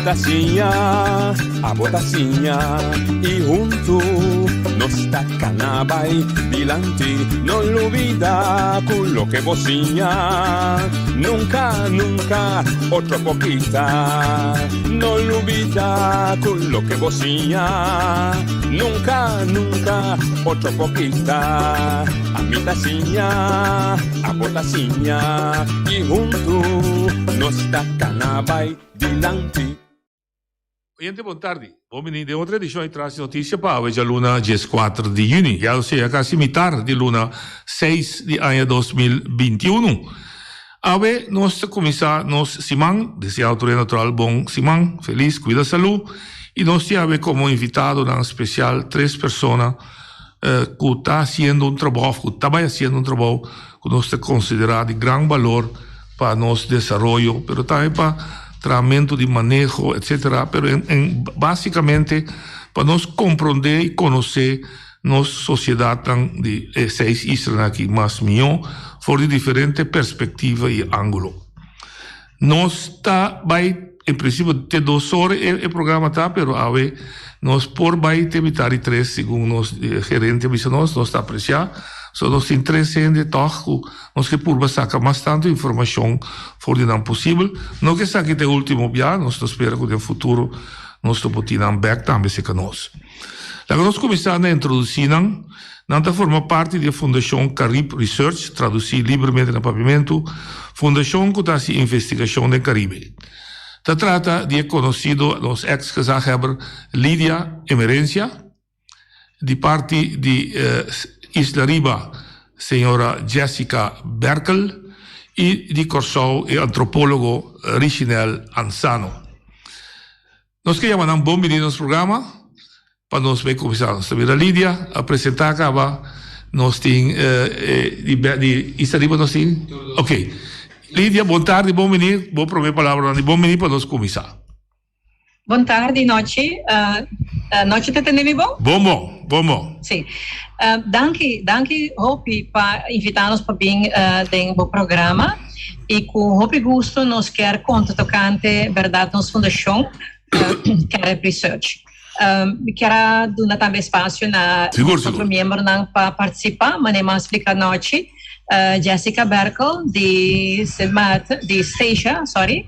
ta siña, abo ta siña y hunto nos ta cana bay dilanti. No lubida cu loke bo siña nunca, nunca otro por kita. No lubida cu loke bo siña nunca, nunca otro por kita. Ami ta siña, abo ta siña y hunto nos ta cana bay dilanti. Oyente bon tardi. Bon bini den otro edicion di Tras di Noticia pa awe djaluna dieskuater di juni, ya osea casi mitar di luna seis di aña 2021. Awe nos ta cuminsa nos siman, desea tur e natural bon siman, feliz, cuida salu y nos tin awe como invitadonan special tres persona cu ta haciendo un trabou of cu ta bay haciendo un trabou cu nos ta considera di gran balor pa nos desaroyo, pero tambe pa trahamentu di maneho, etcetera, pero en en basicamente pa nos comprende y conoce nos sociedadnan di e seis islanan aki mas miho for di diferente perspectiva y angulo. Nos ta bai en principio te dos ora e e programa ta, pero awe nos por bai te mitad di tres segun nos gerente a bisa nos, nos ta aprecia. So nos tin tres hende tog cu nos ke purba saca mas tanto informacion for di nan posibel. No ke esaki ta e ultimo bia, nos ta spera cu den futuro nos lo por tin nan bek tambe cerca nos. Laga nos cuminsa na introduci nan. Nan ta forma parti di e Fundashon Carib Research, tradusí libremente na papiamentu, fundashon ku ta hasi investigashon den Karibe. Ta trata di e konosido nos eks gezaghebber Lydia Emerencia, di parti di Isla Riba señora Jessica Berkel i di Kòrsou e antropólogo Richinel Ansano. Nos ke yama nan bon bini nos programa pa nos bay cuminsa. Nos ta mira Lidia a presenta caba. Nos tin di di Isla Riba nos tin? Ok. Lidia bon tardi bon bini. Bo prome palabranan di bon bini pa nos cuminsa. Bon tardi Nochi. Nochi ta tende mi bon? Bon bon, bon bon. Si. Danki, danki hopi pa invita nos pa bin den bo programa. I ku hopi gusto nos kier konta tokante bèrdat nos fundashon Carib Research. Mi kier a duna tambe espasio na nos otro miembronan pa partisipá, manera mi a splika anochi, Jessica Berkel di Sint Maarten, di Statia, sorry,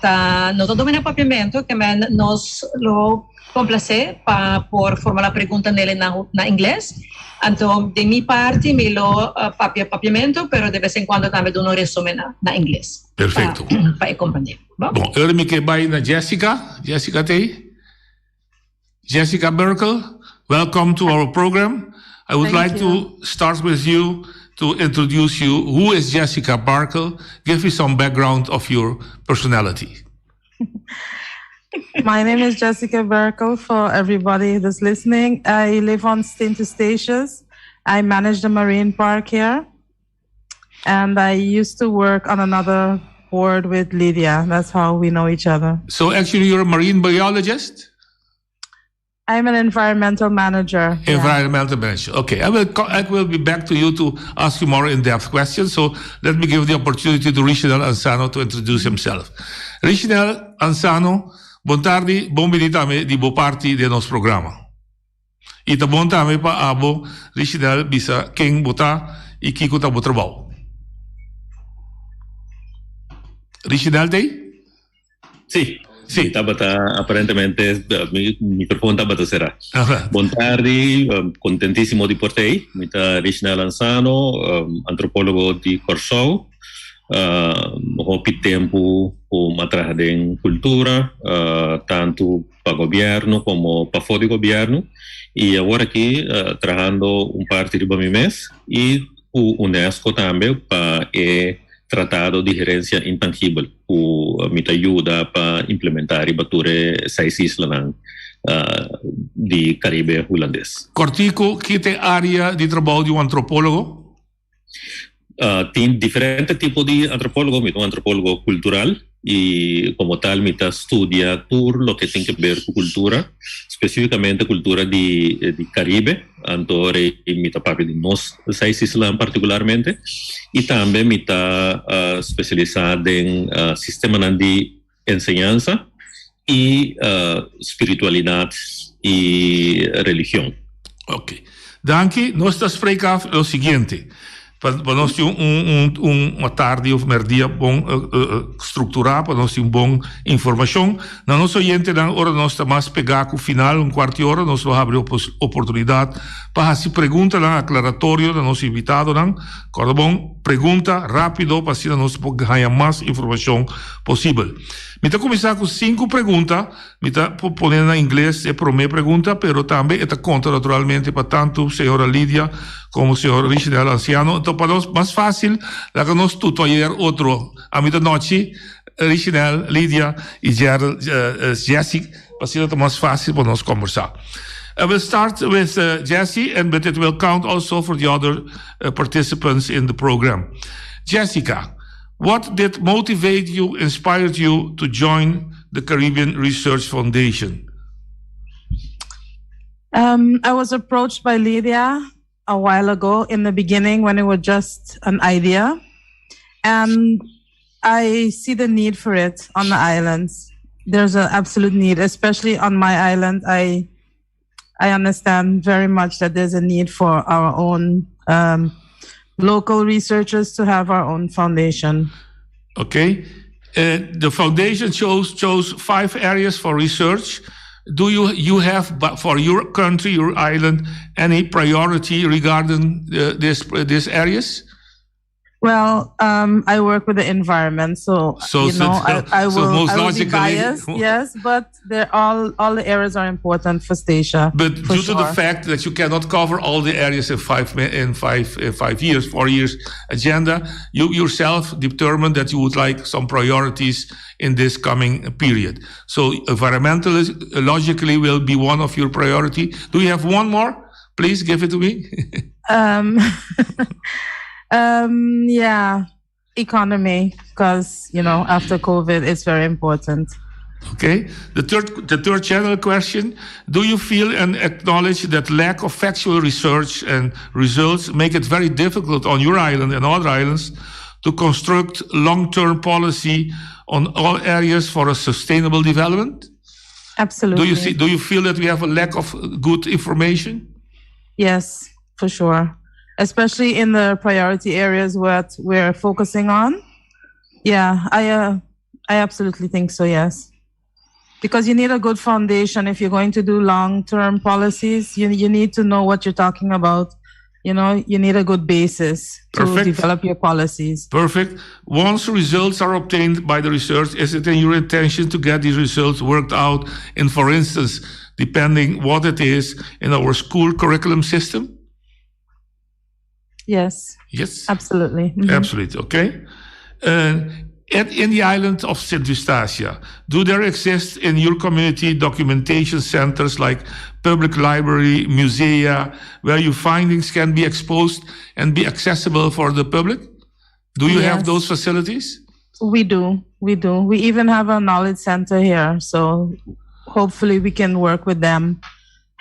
ta no ta domina papiamentu, ke men nos lo Complacé pa por formula pregunta nele na na ingles. Anto di mi parti mi lo papia papiamento, pero de bes en cuando tambe duna un resumen na na ingles. Perfecto. Pa pa e comprende. Bo? Bon, ora mi ke bai na Jessica. Jessica ta ei? Jessica Berkel, welcome to our program. I would Thank like to start with you to introduce you. Who is Jessica Berkel? Give me some background of your personality. My name is Jessica Berkel for everybody that's listening. I live on St. Eustatius. I manage the marine park here. And I used to work on another board with Lydia. That's how we know each other. So actually you're a marine biologist? I'm an environmental manager. Environmental yeah. manager. Okay, I will I will be back to you to ask you more in-depth questions. So let me give the opportunity to Richinel Ansano to introduce himself. Richinel Ansano, bon tardi, bon bini tambe di bo parti den nos programa. I ta bon tambe pa abo, Richinel, bisa ken bo ta i kiko ta bo trabou. Richinel ta ei? Sí, sí. Tabata aparentemente mi microfoon tabata cerá. Bon tardi, contentísimo di por t'ei. Mi ta Richnel Ansano, antropólogo di Kòrsou. Hopi tempu ku mi a traha den kultura, tantu pa gobièrnu komo pafó di gobièrnu. I awor aki trahando un parti riba mi mes i ku UNESCO tambe pa e Tratado di Herensia Intangibel ku mi ta yuda pa implementá riba tur e seis islanan di Karibe Hulandes. Kòrtiku, ki ta e área di trabou di un antropólogo? Tin diferente tipo di antropólogo. Mi ta un antropólogo kultural i komo tal mi ta studia tur loke tin ke ber ku kultura, spesífikamente kultura di Karibe. Anto ora ei mi ta papia di nos seis islanan partikularmente i tambe mi ta spesialisá den sistemanan di enseñansa. i spiritualidat i religion. Ok. Danki. Nos ta spreek af lo siguiente. Pa pa nos tin un un un un tardi of merdia bon strukturá, pa nos tin bon informashon. Na nos oyentenan, ora nos ta mas pegá ku final, un kuart di ora, nos lo habri oportunidat pa hasi preguntanan aklaratorio na nos invitadonan. Kòrda bon, pregunta rápido pa asina nos por haña mas informashon posibel. Mi ta kuminsá ku sinku pregunta. Mi ta pone na ingles e promé pregunta, pero tambe e ta konta naturalmente pa tantu señora Lidia komo señor Richinel Anciano. Enton pa nos mas fásil laga nos tutoyeer otro. Ami ta nochi Richinel, Lidia i Gerald, Jessy, pa asina ta mas fásil pa nos kombersá. I will start with Jessy and but it will count also for the other participants in the program. Jessica. What did motivate you, inspired you to join the Caribbean Research Foundation? Um, I was approached by Lydia a while ago in the beginning when it was just an idea. And I see the need for it on the islands. There's an absolute need, especially on my island. I I understand very much that there's a need for our own um, local researchers to have our own foundation. Okay. Uh, the foundation chose chose five areas for research. Do you you have for your country, your island, any priority regarding uh, this these areas? Well, um, I work with the environment, so, so you know, so, I, I will, so most I will be biased, yes, but they're all all the areas are important for Statia. But due sure. to the fact that you cannot cover all the areas in five in five in five years, four years agenda, you yourself determined that you would like some priorities in this coming period. So environmental logically will be one of your priority. Do you have one more? Please give it to me. um, um, yeah, economy, because, you know, after COVID, it's very important. Okay. The third, the third general question Do you feel and acknowledge that lack of factual research and results make it very difficult on your island and other islands to construct long term policy on all areas for a sustainable development? Absolutely. Do you, see, do you feel that we have a lack of good information? Yes, for sure. Especially in the priority areas what we're focusing on. Yeah, I uh, I absolutely think so, yes. Because you need a good foundation if you're going to do long-term policies. You you need to know what you're talking about. You know, you need a good basis to Perfect. develop your policies. Perfect. Once results are obtained by the research, is it in your intention to get these results worked out in, for instance, depending what it is in our school curriculum system? Yes. Yes. Absolutely. Mm -hmm. Absolutely. Okay. Uh, at, in the island of St. Eustatia, do there exist in your community documentation centers like public library, musea, where your findings can be exposed and be accessible for the public? Do you yes. have those facilities? We do. We do. We even have a knowledge center here. So hopefully we can work with them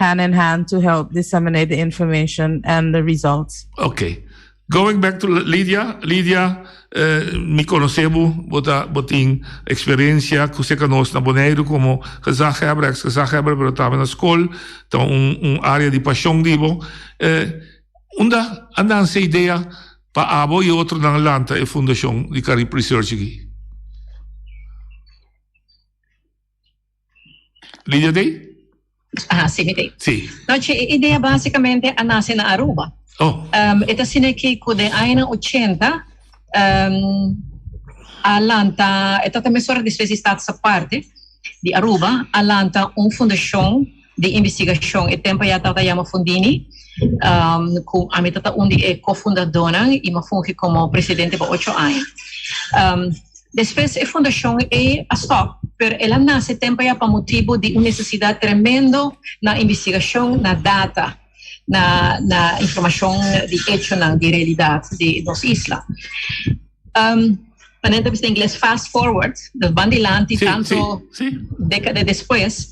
hand in hand to help disseminate the information and the results. Okay. Going back to Lydia, Lydia, eh, mi konosé bo, bo ta, bo tin eksperensia ku serka nos na Boneiru komo gezaghebber, eks gezaghebber, pero tambe na skol, ta un, un área di pashon di bo. Eh, unda a nanse idea pa abo i otronan lanta e fundashon di Carib Research aki? Lidia t'ei? Ah, sí, mi t'ei. Sí. Nochi, e idea básicamente a nace na Aruba. Oh. Um, e ta asina ki ku den añanan ochenta um, a lanta, e ta tambe sora despues di Status Aparte di Aruba, a lanta un fundashon di investigashon. E tempo ya tabata yama Fundini, um, ku ami tabata un di e kofundadónan i mi a fungi komo presidente pa ocho aña. Um, Despues e fundashon ei a stòp, pero el a nase tempu ya pa motibu di un nesesidat tremendo na investigashon, na data, na na informashon di echonan di realidat di nos isla. Manera ta bisa na ingles fast forward, dus ban dilanti tantu dékada despues,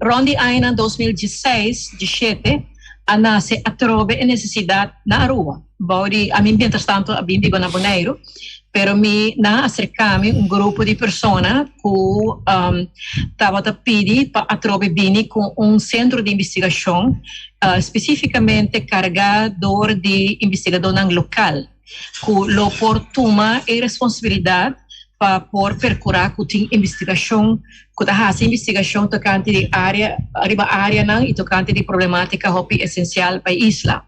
rònt di añanan 2016, diesshete a nase atrobe e nesesidat na Aruba. Bou di, ami mientrastantu a bin biba na Boneiru. Pero mi nan a aserká mi un grupo di persona ku tabata pidi pa atrobe bini ku un sentro di investigashon spesífikamente kargá dor di investigadónan lokal ku lo por tuma e responsabilidat pa por perkurá ku tin investigashon ku ta hasi investigashon tokante di área riba áreanan i tokante di problemátika hopi esensial pa e isla.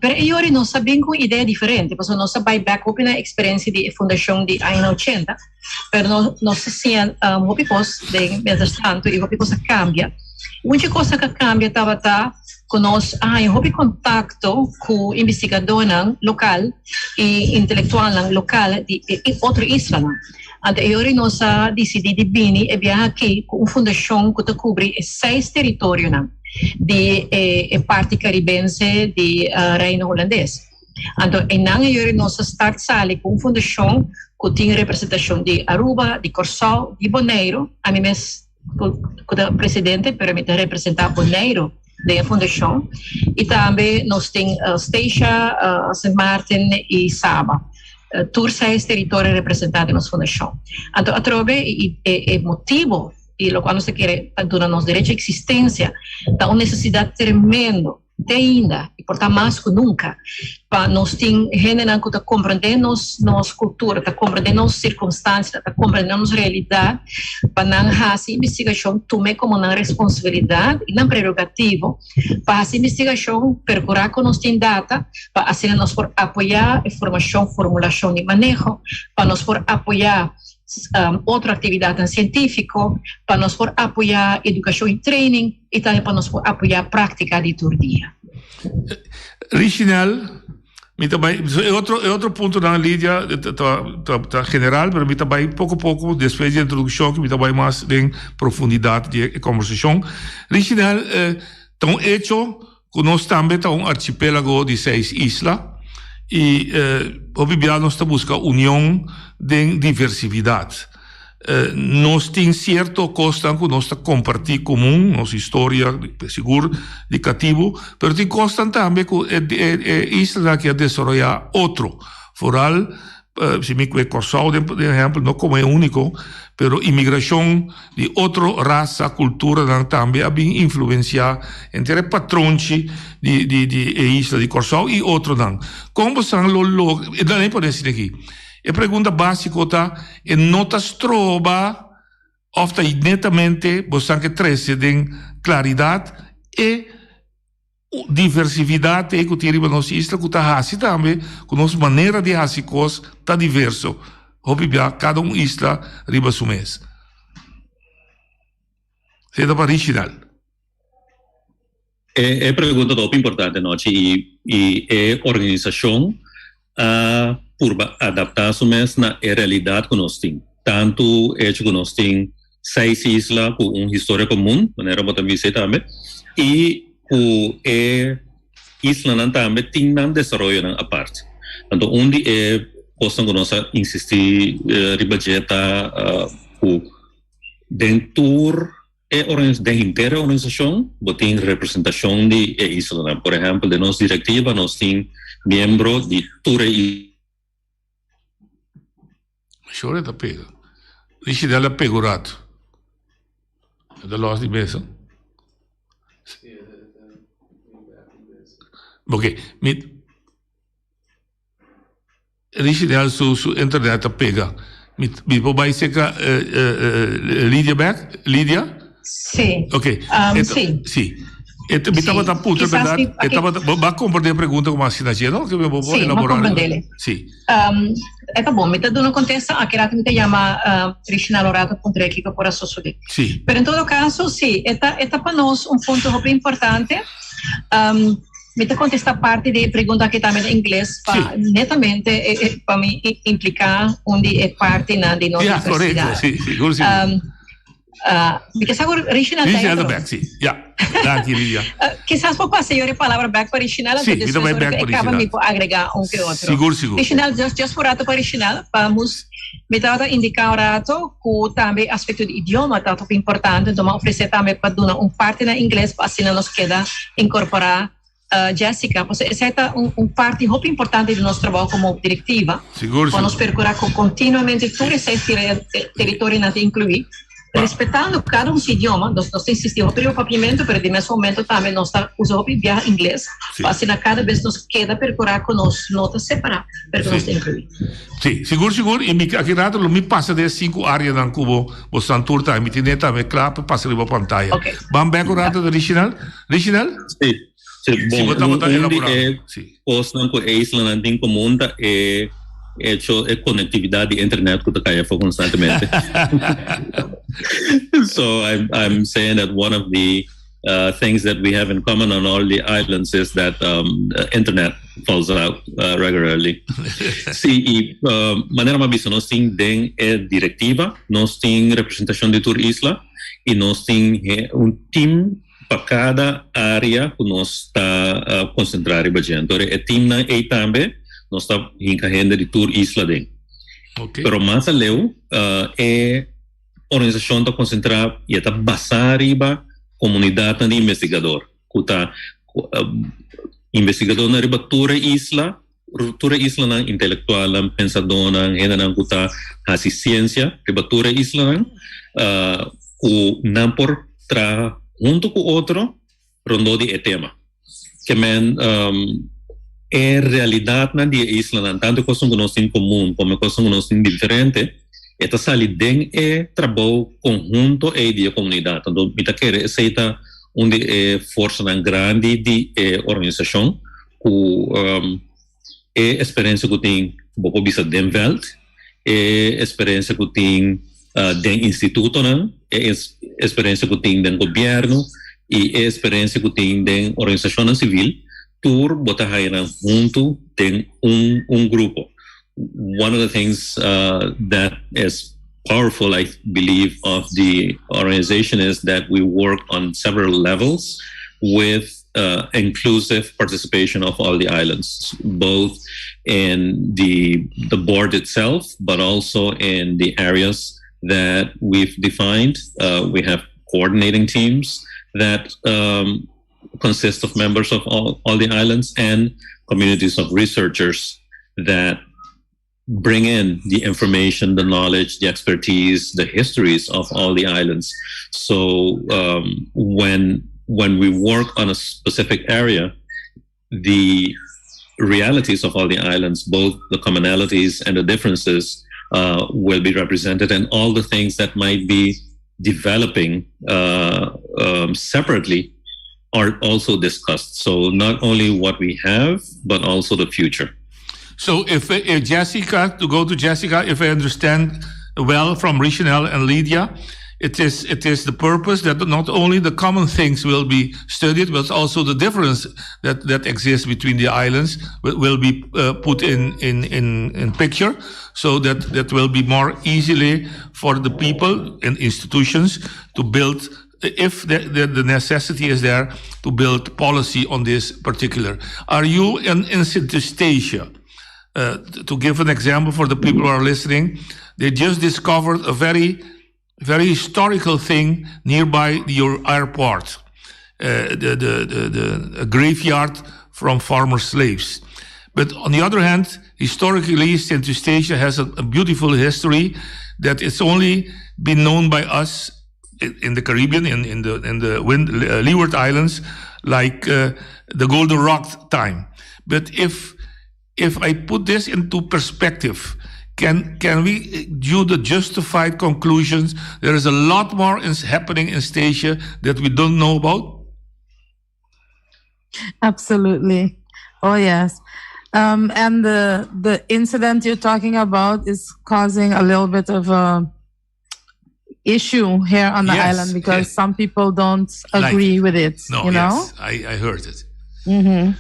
Pero e yori nos a bin ku un idea diferente, pasobra nos a bai bèk hopi na e eksperensia di e fundashon di añanan ochenta, pero nos nos a siña hopi kos den mientras tanto i hopi kos a kambia. Un dje kosnan ku a kambia tabata ku nos a haña hopi kontakto ku investigadónan lokal i intelektualnan lokal di e otro islanan. Anto e yori nos a disidí di bini e biaha aki ku un fundashon ku ta kubri e seis teritorionan di e parti karibense di Reino Hulandes. Anto einan e yori nos a start sali ku un fundashon ku tin representashon di Aruba, di Kòrsou, di Boneiru, ami mes ku ta presidente pero mi ta representá Boneiru den e fundashon i tambe nos tin Statia, Sint Maarten i Saba. Tur seis teritorio representá den nos fundashon. Anto atrobe e motibu i lokual nos ta kere ta duna nos derecho eksistensia ta un nesesidat tremendo te ainda i por ta mas ku nunka pa nos tin hendenan ku ta komprendé nos nos kultura, ta komprendé nos sirkunstansia, ta komprendé nos realidat pa nan hasi investigashon, tum'é komo nan responsabilidat i nan prerogativo pa hasi investigashon, perkurá ku nos tin data pa asina nos por apoyá e formashon, formulashon di maneho, pa nos por apoyá otro aktividatnan sientífiko, pa nos por apoyá edukashon i training i tambe pa nos por apoyá práktika di tur dia. Richinel, mi ta bai, e otro, e otro puntonan Lidia ta, ta, ta general, pero mi ta bai poko poko despues di e introdukshon aki mi ta bai mas den profundidat di e kombersashon. Richinel, ta un echo Ku nos tambe ta un archipélago di seis isla i hopi bia nos ta buska union den diversividat. Nos tin sierto kosnan ku nos ta kompartí komun, nos historia sigur di katibu, pero tin kosnan tambe ku e islanan aki a desaroyá otro. Foral Si mi kue Kòrsou den ehèmpel, no komo e úniko, pero imigrashon di otro rasa, kulturanan tambe a bin influensiá henter e patronchi di di di e isla di Kòrsou i otronan. Kon bosan lo logra, e nan e pone asina aki. E pregunta básiko ta, e no ta stroba òf ta netamente bosan ke trese den klaridat e Diversividat ei ku tin riba nos isla ku ta hasi tambe ku nos manera di hasi kos ta diverso. Hopi bia kada un isla riba su mes. Esei ta pa Richinal. E e pregunta ta hopi importante nochi i i e organisashon a purba adaptá su mes na e realidat ku nos tin. Tantu echo ku nos tin seis isla ku un historia komun, manera bo ta bisa ei tambe, i ku e islanan tambe tin nan desaroyonan apart. Anto un di e kosnan ku nos a insistí riba dje ta ku den tur e den henter e organisashon bo tin representashon di e islanan. Por ehèmpel den nos direktiva nos tin miembro di tur e. Shore ta pega. Richidel a pega un rato. E ta los di mesa. Ok, mi Richidel su su internet a pega. Mi mi por bai cerca eh, eh, eh, Lydia back? Lydia? Sí. Ok. Um, E ta- sí. Sí. E ta- mi Sí. tabata puntra, Quizás verdad? mi- E ok. tabata, bo ba comprende e pregunta como asina, sí, no? Que bo bo Sí, m'a elaborar. comprendele. Sí. Um, e ta bon, mi ta duna contesta, aki rato mi ta yama uh, Richinal un rato puntra kiko por a sosode. Sí. Pero en todo caso, sí, e ta, e ta pa nos un punto hopi importante. Um, mi ta contesta parte di e pregunta aki tambe na ingles pa Sí. netamente eh, eh, pa mi implica un di e partinan di nos Ja, correcto. diversidad. Sí, sigur, sigur. Um, Uh, mi ke sa ku Richinal ta Richinal ta entro. back, sí. Ja. Danki, Lidia. Uh, kisas por pasa yo e palabra back pa Richinal, Sí, anto mi ta despues bai ora back ku pa e kaba Richinal. mi por agrega un ke otro. Sigur, sigur. Richinal, just, just un rato pa Richinal, pa mus, mi tabata indiká un rato ku tambe aspekto di idioma ta hopi importante, enton mi a ofresé tambe pa duna un parti na ingles pa asina nos keda inkorporá. Jessica, pasobra esei ta un un parti hopi importante di nos trabou komo direktiva. Sigur, Pa nos sigur. perkurá ku kontinuamente tur e seis teritorionan ta inkluí, respetando kada un su idioma. Nos nos ta insistí hopi riba papiamentu, pero di mes momento tambe nos ta usa hopi biaha ingles, pa asina kada bes nos keda perkurá ku nos no ta separá, pero ku nos ta inkluí. Sí, sigur sigur y mi aki rato lo mi pasa den e sinku areanan ku bo bosnan tur ta. Mi tine tambe kla pa pasa riba pantaya. Ok. Ban bek un rato na Richinel. Richinel? Sí, sí, Si bon, bo un, tabata un di elaborando. e Sí. kosnan ku e islanan tin komun ta e hecho, e konektividat di internet ku ta kai afó konstantemente. So I'm, I'm saying that one of the uh, things that we have in common on all the islands is that um, the internet falls out uh, regularly. Sí, y uh, manera m'a bisa, nos tin den e directiva, nos tin representacion di tur isla y nos tin un team pa cada area cu nos ta uh, concentra riba dje. Entonces, e teamnan ei tambe nos ta hinca hende di tur isla den. Pero mas aleu, uh, e Organisashon ta konsentrá i e ta basá riba komunidatnan di investigador, ku ta investigadornan riba tur e isla, tur e islanan, intelektualnan, pensadónan, hendenan ku ta hasi siensia riba tur e islanan, ku nan por traha huntu ku otro rondó di e tema. Ke men e realidatnan di e islanan, tantu e kosnan ku nos tin komun komo e kosnan ku nos tin diferente, e ta sali den e trabou konhunto ei di e komunidat. Anto mi ta kere esei ta un di e forsanan grandi di e organisashon ku e esperensia ku tin bo por bisa den vèlt, e esperensia ku tin den institutonan, e esperensia ku tin den gobièrnu i e esperensia ku tin den organisashonnan sivil, tur bo ta haya nan huntu den un un grupo. One of the things that is powerful, I believe, of the organization is that we work on several levels with uh, inclusive participation of all the islands, both in the the board itself, but also in the areas that we've defined. Uh, we have coordinating teams that um, consist of members of all, all the islands and communities of researchers that bring in the information, the knowledge, the expertise, the histories of all the islands. So um, when when we work on a specific area, the realities of all the islands, both the commonalities and the differences, uh, will be represented, and all the things that might be developing uh, um, separately are also discussed. So not only what we have, but also the future. So if, if Jessica, to go to Jessica, if I understand well from Richinel and Lydia, it is it is the purpose that not only the common things will be studied, but also the difference that that exists between the islands will, will be uh, put in, in in in picture, so that that will be more easily for the people and institutions to build if the, the, the necessity is there to build policy on this particular. Are you in, in Synthesia? Uh, to give an example for the people who are listening, they just discovered a very, very historical thing nearby your airport, uh, the, the, the, the graveyard from former slaves. But on the other hand, historically, St. Eustatia has a, a beautiful history that it's only been known by us in the Caribbean, in, in the in the Wind, uh, Leeward Islands, like uh, the Golden Rock time. But if if I put this into perspective, can can we do the justified conclusions? There is a lot more is happening in Statia that we don't know about. Absolutely. Oh yes. Um, and the the incident you're talking about is causing a little bit of a issue here on the yes. island because yes. some people don't agree like with it. No, you know? yes, I, I heard it. Mm -hmm.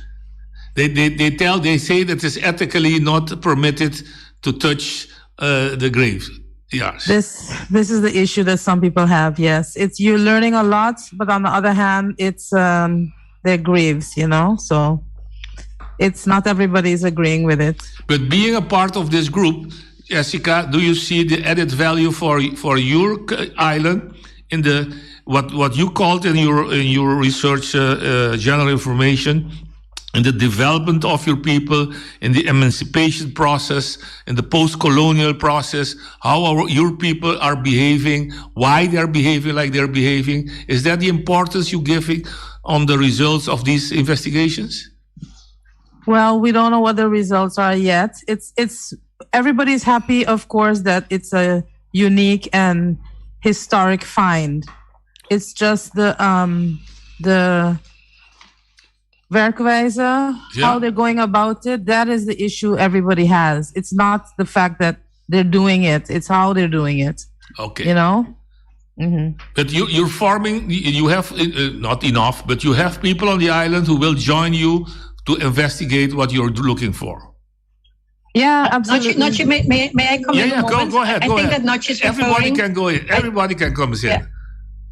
They, they, they tell, they say that it's ethically not permitted to touch uh, the grave. Yes. This this is the issue that some people have. Yes, it's you're learning a lot, but on the other hand, it's um, their graves, you know. So it's not everybody's agreeing with it. But being a part of this group, Jessica, do you see the added value for for your island in the what what you called in your in your research uh, uh, general information? in the development of your people, in the emancipation process, in the post-colonial process, how our, your people are behaving, why they are behaving like they're behaving? Is that the importance you're giving on the results of these investigations? Well, we don't know what the results are yet. It's it's everybody's happy, of course, that it's a unique and historic find. It's just the um the werkwijze, yeah. how they're going about it. That is the issue everybody has. It's not the fact that they're doing it; it's how they're doing it. Okay. You know. Mm-hmm. But you, you're farming. You have uh, uh, not enough, but you have people on the island who will join you to investigate what you're looking for. Yeah, absolutely. Nochi, may, may, may I come yeah, yeah, go, go ahead. I go think ahead. that Nochi is Everybody can go in. Everybody can come in. Yeah.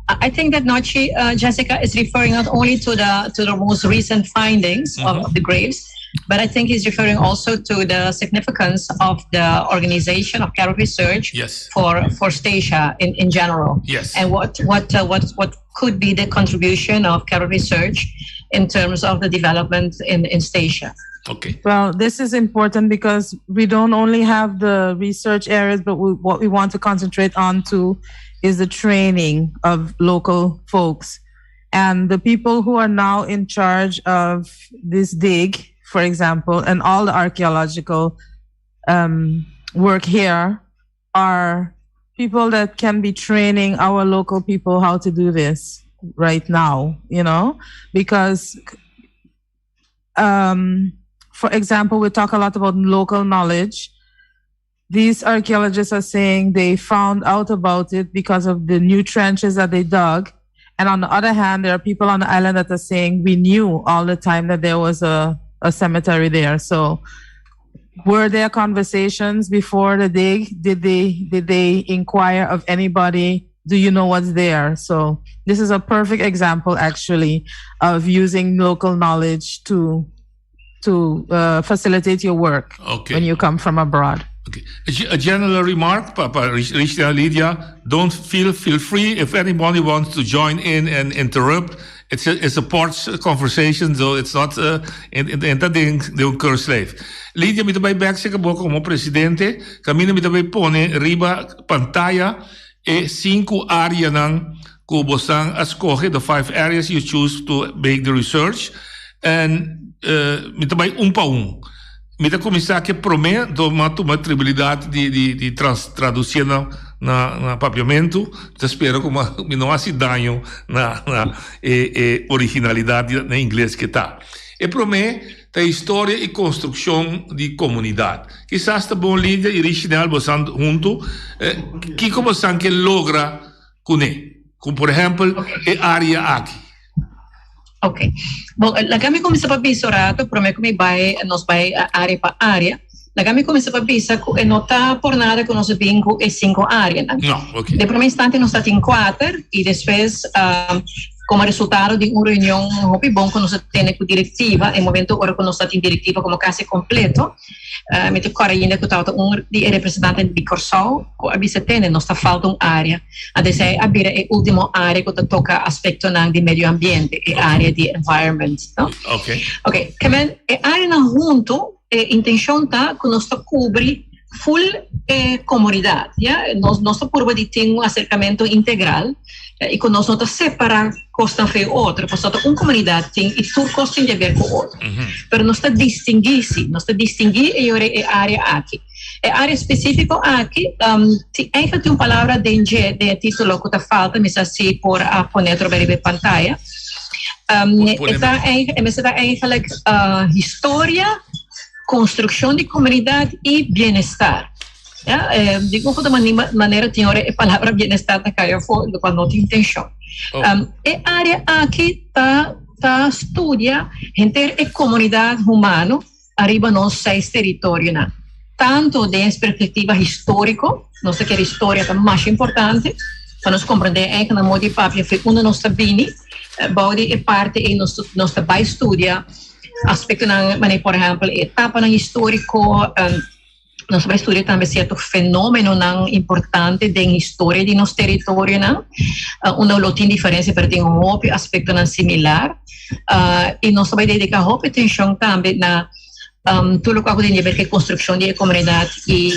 I think that Nochi, uh, Jessica, is referring not only to the to the most recent findings mm-hmm. of, of the graves, but I think he's referring also to the significance of the organization of Carol Research yes. for for Stasia in, in general. Yes. And what what uh, what what could be the contribution of Carol Research in terms of the development in, in Stasia. Okay. Well, this is important because we don't only have the research areas, but we, what we want to concentrate on too is the training of local folks. And the people who are now in charge of this dig, for example, and all the archaeological um, work here are people that can be training our local people how to do this right now, you know, because, um, for example, we talk a lot about local knowledge. These archaeologists are saying they found out about it because of the new trenches that they dug. And on the other hand, there are people on the island that are saying we knew all the time that there was a, a cemetery there. So were there conversations before the dig? Did they did they inquire of anybody? Do you know what's there? So this is a perfect example actually of using local knowledge to to uh, facilitate your work okay. when you come from abroad. Okay. A general remark, Papa Richard Lydia, don't feel feel free if anybody wants to join in and interrupt. It's a, it's a porch conversation, so it's not uh, in in in dat ding de un curse Lydia, mi ta bai bek serka bo komo presidente, kaminda mi ta bai pone riba pantaya e sinku areanan ku bosan a skohe, the five areas you choose to make the research, en mi ta bai un pa un. Mi ta kuminsá ku e promé, anto mi a tuma e tribilidat di di di trans tradusié na na na papiamentu, mi ta spera ku mi no hasi daño na na e e originalidat di na ingles ke ta. E promé ta historia i konstrukshon di komunidat. Kisas ta bon Lidia i Richinel bosan huntu, kiko bosan ke logra kuné? Ku por ehèmpel e área aki. Ok. Bon, laga mi kuminsá pa bisa un ratu promé ku mi bai nos bai área pa área. Laga mi kuminsá pa bisa ku e no ta por nada ku nos a bin ku e sinku áreanan. No, ok. Den promé instante nos ta tin kuater i despues Komo resultado di un reunion hopi bon ku nos a tene ku direktiva, e momento ora ku nos ta tin direktiva komo kasi kompleto, mi ta kòrda ainda ku tabata un di e representantenan di Kòrsou ku a bisa tene nos ta falta un área. Anto esei a bira e último área ku ta toka aspektonan di medio ambiente, e área di environment, no? Oké. Oké, kemen e áreanan huntu e intenshon ta ku nos ta kubri full e komunidat, ya. Nos nos ta purba di tin un aserkamentu integral i ku nos no ta separá kosnan for e otro, pasobra ta un komunidat tin i tur kos tin di aber ku otro. Pero nos ta distinguí si, nos ta distinguí e yora e área aki. E área spesífiko aki tin eigenlijk tin un palabra den dje, den e título ku ta falta, mi sa si por a pone atrobe riba e pantaya. E ta e mester ta eigenlijk historia. Konstrukshon di komunidat i bienestar. Ya, eh, di un otro manera tin ora e palabra bienestar ta kai afó, lo kual no tin intenshon. Oh. Um, e área aki ta, ta studia henter e komunidat humano ariba nos seis teritorionan. Tanto den perspektiva históriko, nos ta kere historia ta mas importante, pa nos komprendé eigenlijk na modo di papia fe unda nos ta bini, eh, bou di e parte ei nos, nos ta bai studia aspectonan manera por ehempel e etapanan historico, Nos ta bai studia tambe sierto fenomenonan importante den historia di nos teritorionan, unda lo tin diferencia pero tin hopi aspectonan similar. Y nos ta bai dedica hopi atencion tambe na tur loke ku tin di ber ku e konstrukshon di e komunidat i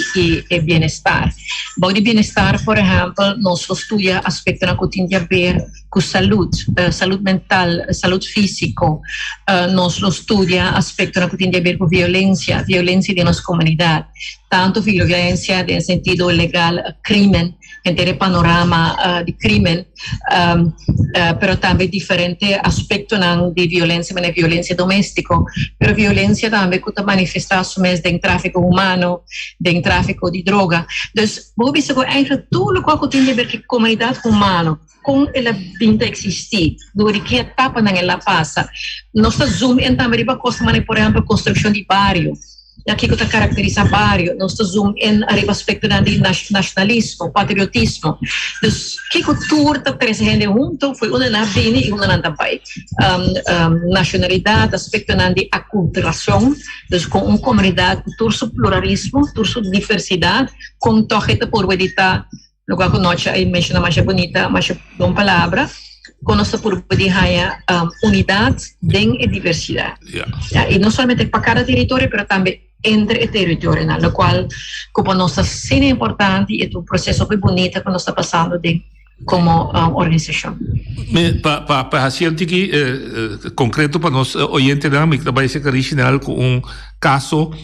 e bienestar. Bou di bienestar, por ehèmpel, nos lo studia aspektonan ku tin di aber ku salud, salud mental, salud físiko. Nos lo studia aspektonan ku tin di aber ku violensia, violensia den nos komunidat, tantu violensia den sentido legal, krimen, henter e panorama di crimen, pero tambe diferente aspectonan di violencia, manera violencia domestico, pero violencia tambe cu ta manifesta su mes den trafico humano, den trafico di droga. Dus bo bisa cu eigenlijk tur locual cu tin di ver cu comunidad humano, con el a bin ta existi, door di ki etapanan el a pasa. Nos ta zoom in tambe riba cosnan manera por ehempel construccion di bario. Na kiko ta karakterisá bario? Nos ta zoom in ariba aspektonan di nashonalismo, patriotismo. Dus kiko tur ta trese hende hunto fo'i unda nan a bini i unda nan ta bai. Nashonalidat, aspektonan di akulturashon, dus kon un komunidat ku tur su pluralismo, tur su diversidat, kon tòg e ta por wedi ta Loke ku nochi a menshoná masha bunita, masha bon palabra, kon nos ta purba di haña unidat den e diversidat. Ya, i no solamente pa kada teritorio, pero tambe entre e teritorionan, lokual ku pa nos ta asina importante i e ta un proseso hopi bunita ku nos ta pasando den komo organisashon. Pa pa pa hasi un tiki konkreto pa nos oyentenan, mi ta bai seka Richinel ku un kaso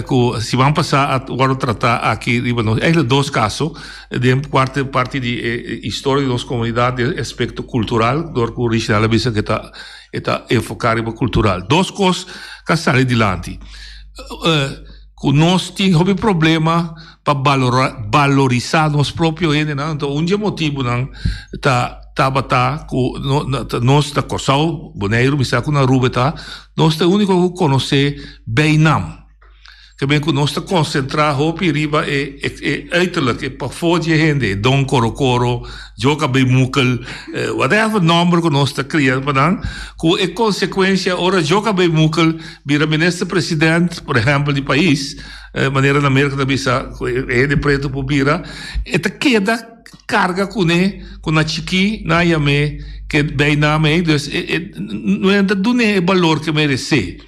ku siman pasá a wòrdu tratá aki riba nos, eigenlijk dos kaso den kuarte parti di e historia di nos komunidat den aspekto kultural, dor ku Richinel a bisa ku e ta e ta enfoká riba kultural. Dos kos ka sali dilanti, ku nos tin hopi problema pa balorisá nos propio hendenan, anto un di e motibunan ta tabata ku nos na Kòrsou, Boneiru, mi sa ku na Aruba ta, nos ta e úniko ku konosé beinam. Ke men ku nos ta konsentrá hopi riba e e uiterlijk, e pafó di e hende, e Don Korokoro, Joka Bei Mukel, whatever nòmber ku nos ta kria pa nan, ku e konsekuensia ora Joka Bei Mukel bira minister president, por ehèmpel, di pais, Manera na Merka ta bisa ku e hende pretu por bira, e ta keda karga kuné ku na chikí nan a yam'é ke bijnaam ei, dus e e no e ta dun'é e balor ke meresé.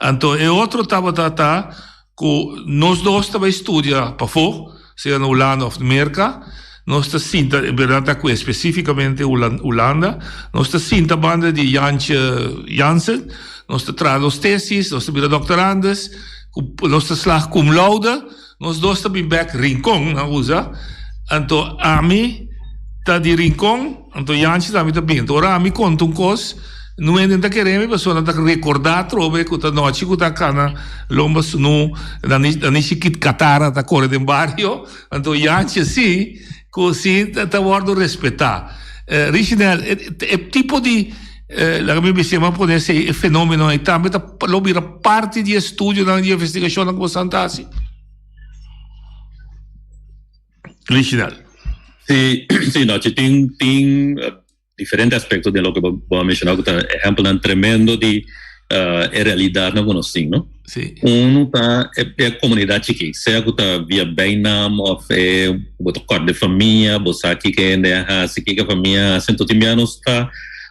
Anto e otro tabata ta ku nos dos ta bai studia pafó, sea na Hulanda òf Merka, nos ta sinta, en bèrdat ta ku espesífikamente Hulanda, nos ta sinta banda di Jantje Jansen, nos ta traha nos tesis, nos ta bira doktorandes, ku nos ta slag cum laude, nos dos ta bin bek Rincon, nan usa, anto ami ta di Rincon, anto Jantje tambe ta bin, anto ora ami konta un kos, no hende ta kere mi pasobra nan ta rekorda atrobe ku ta nochi ku ta kana lomba sunu, nan ni shikit katara ta kore den bario, anto Jantje si ku si ta wòrdu respetá. Richinel, e tipo di. Laga mi bisa mi a pone esei e fenomeno ei tambe ta lo bira parti di e estudionan di investigashonnan ku boso ta hasi. Richinel. Sí, sí, Nochi, tin, tin diferente aspecto den loke bo a menciona ku ta ehempelnan tremendo di e realidadnan ku nos tin, no? Sí. Uno ta e, e komunidat chikí, sea ku ta via bijnaam òf e bo ta kòrda e famia, bo sa kiko e hende a hasi, kiko e famia a hasi, anto tin bia nos ta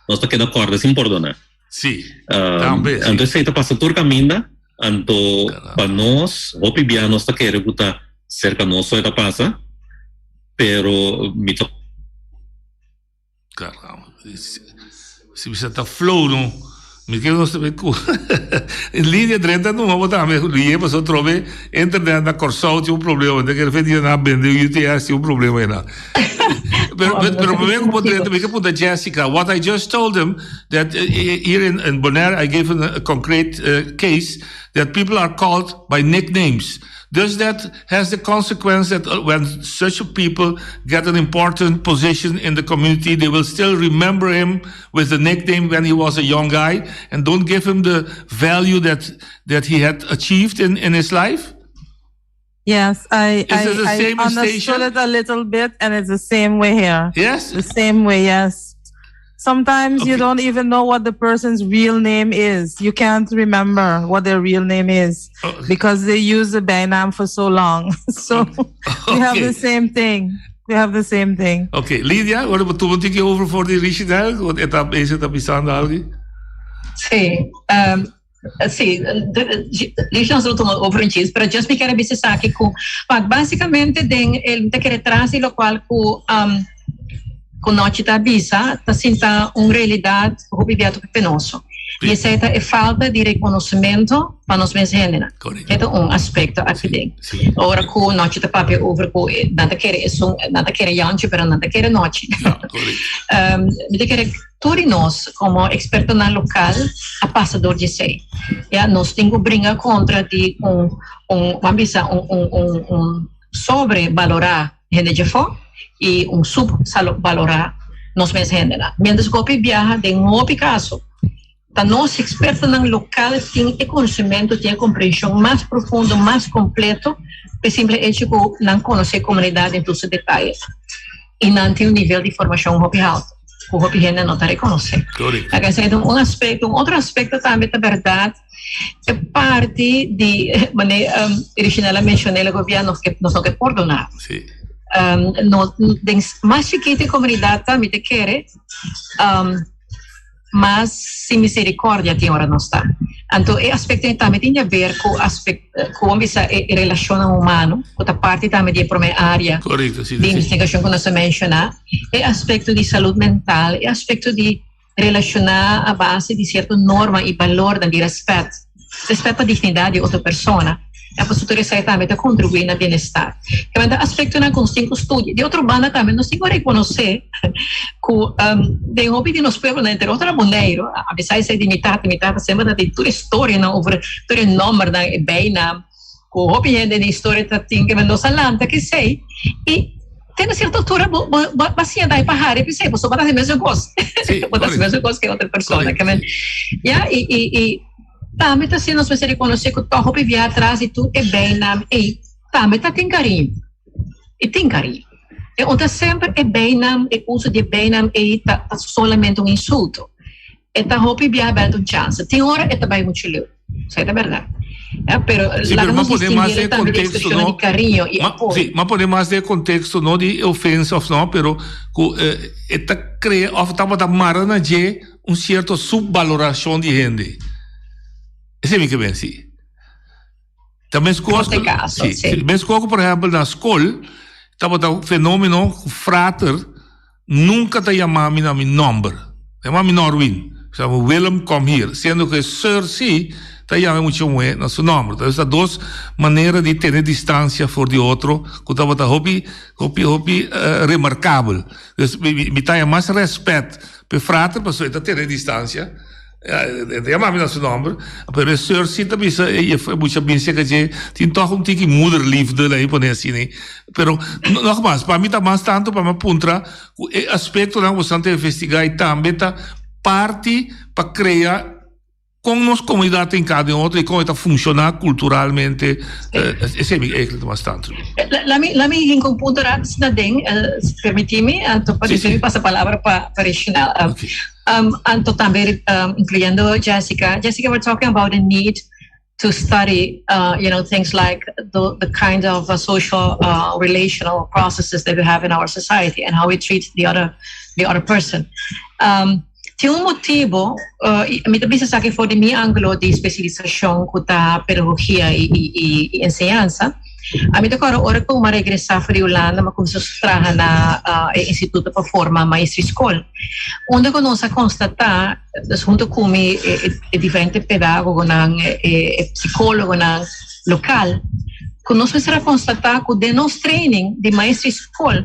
nos ta keda kòrda sin pordoná. Sí, tambe, sí. Anto esei ta pasa tur kaminda, anto pa nos hopi bia nos ta kere ku ta serka nos so e ta pasa, pero mi ta. Caramba, si bisa ta flow no. Mi ke nos tambe ku linia drenta numa bo tambe liye paso trobe internet na Kòrsou tin un problema te ke dia nan a bende UTS tin un problema ena. Pero pero prome ku bo drenta mi ke punta Jessica what I just told them that here in in Bonaire I gave a concrete case that people are called by nicknames. Does that has the consequence that when such a people get an important position in the community, they will still remember him with the nickname when he was a young guy and don't give him the value that that he had achieved in in his life? Yes, I I, I understood it a little bit, and it's the same way here. Yes, the same way. Yes. Sometimes you don't even know what the person's real name is. You can't remember what their real name is because they use the bijnaam for so long. So we have the same thing. We have the same thing. Ok, Lydia, ora bo tuma un tiki over for di Richinel, want e ta bezig ta bisando algo. Sí, um, sí, Richinel lo tuma over un chis, pero just mi kier a bisa esaki ku, pak básicamente den el mi ta kere tras di lokual ku um, ku Nochi ta bisa ta sinta un realidat hopi bia toki penoso. I esei ta e falta di rekonosementu pa nos mes hendenan. E ta un aspekto aki den. Ora ku Nochi ta papia over ku nan ta kere esun, nan ta kere Jantje pero nan ta kere Nochi. Mi ta kere tur di nos komo ekspertonan lokal a pasa dor di esei. Ya, nos tin ku bringa kontra di un, un, ban bisa un, un, un, un sobrebalorá hende djafó i un subbalorá nos mes hendenan. Miéntras ku hopi biaha den hopi kaso ta nos ekspertonan lokal tin e konosementu, tin e komprenshon mas profundo, mas kompleto p'e simple echo ku nan konosé komunidat den tur su detaye i nan tin un nivel di formashon hopi haltu ku hopi hende no ta rekonosé. Esei ta un aspekto. Un otro aspekto tambe ta bèrdat E parti di manera Richinel a menciona el gobierno nos ke nos no ke pordona. Sí. No den mas chikito e comunidad ta mi ta kere mas sin misericordia tin ora nos ta. Anto e aspecto ei tambe tin di haber cu aspecto cu bo bisa e relacionnan humano cu ta parti tambe di e prome area Correcto, sí, di investigacion cu nos a menciona. E aspecto di salud mental, e aspecto di relashoná a base di sierto norma i balornan di rèspèt, rèspèt pa dignidat di otro persona. E pasobra tur esei tambe ta kontribuí na bienestar. Kende ta aspektonan ku nos tin ku studia. Di otro banda tambe nos tin ku rekonosé ku den hopi di nos pueblonan, entre otro na Boneiru, apesar di esei di mi tata, mi tata semper ta tin tur e storianan over tur e nòmbernan, e beinam ku hopi hende den historia ta tin, kende nos a lanta ku esei i Te na cierto altura bo bo bo a siña dai pa hari p'esei pasobra bo ta haci mesun cos. Sí, Bo ta haci mesun cos ke otro persona. Ke men ya i i i tambe ta asina nos mester reconoce cu toch hopi bia atras di tur e bijnaam ei tambe ta tin cariño. E tin cariño. E un ta semper e bijnaam, e uso di e bijnaam ei ta ta solamente un insulto. E ta hopi bia bèlt un chance. Tin ora e ta bai muchu leu. Esei ta bèrdat. Ya, pero Sí, laga pero m'a nos pone mas distinguí den tambe di contexto, ekspreshonnan no? di kariño i Ma, apoyo. sí, m'a pone mas den contexto no di ofensa of no, pero ku eh, e ta krea of tabata mara na dje un sierto subbalorashon di hende. Esei mi ke ben si. Ta meskos Por si caso, sí, sí. meskos ku por ehèmpel na skol tabata un fenomeno ku frater Nunca ta yama mi na mi nomber. Yama mi Norwin. Sa Willem kom hier. Siendo cu e sir si ta yama e mucha muhe na su nomber. Entonces ta dos manera di tene distancia for di otro cu tabata hopi hopi hopi remarcabel. Dus mi ta haya mas respet p'e frater pasobra e ta tene distancia. E ta yama mi na su nomber, pero e soeur si ta bisa e mucha bin cerca dje, tin toch un tiki moederliefde, laat mi pone asina ei. Pero nogmaals, pa mi ta mas tanto pa mi a puntra cu e aspectonan cu boso ta investiga y tambe ta parti pa crea con nos comunidad ta hinca den otro y con e ta funciona culturalmente, esey mi eigenlijk ta mas tanto. Laat mi hinca un punto rápido na den, si permiti mi, anto pa despues mi pasa palabra pa Reginald. Anto tambe incluyendo Jessica. Jessica, we're talking about the need to study, you know, things like the kind of social relational processes that we have in our society and how we treat the other, the other person. Tin un motibo, mi ta bisa esaki for di mi angulo di specialisacion cu ta pedagogia y enseñansa. Ami ta kòrda ora ku mi a regresá for di Hulanda, mi a kuminsá traha na e instituto pa forma maestro di skol. Unda ku nos a konstatá, dus huntu ku mi e diferente pedagogonan, e psikólogonan lokal, ku nos mester a konstatá ku den nos training di maestro di skol,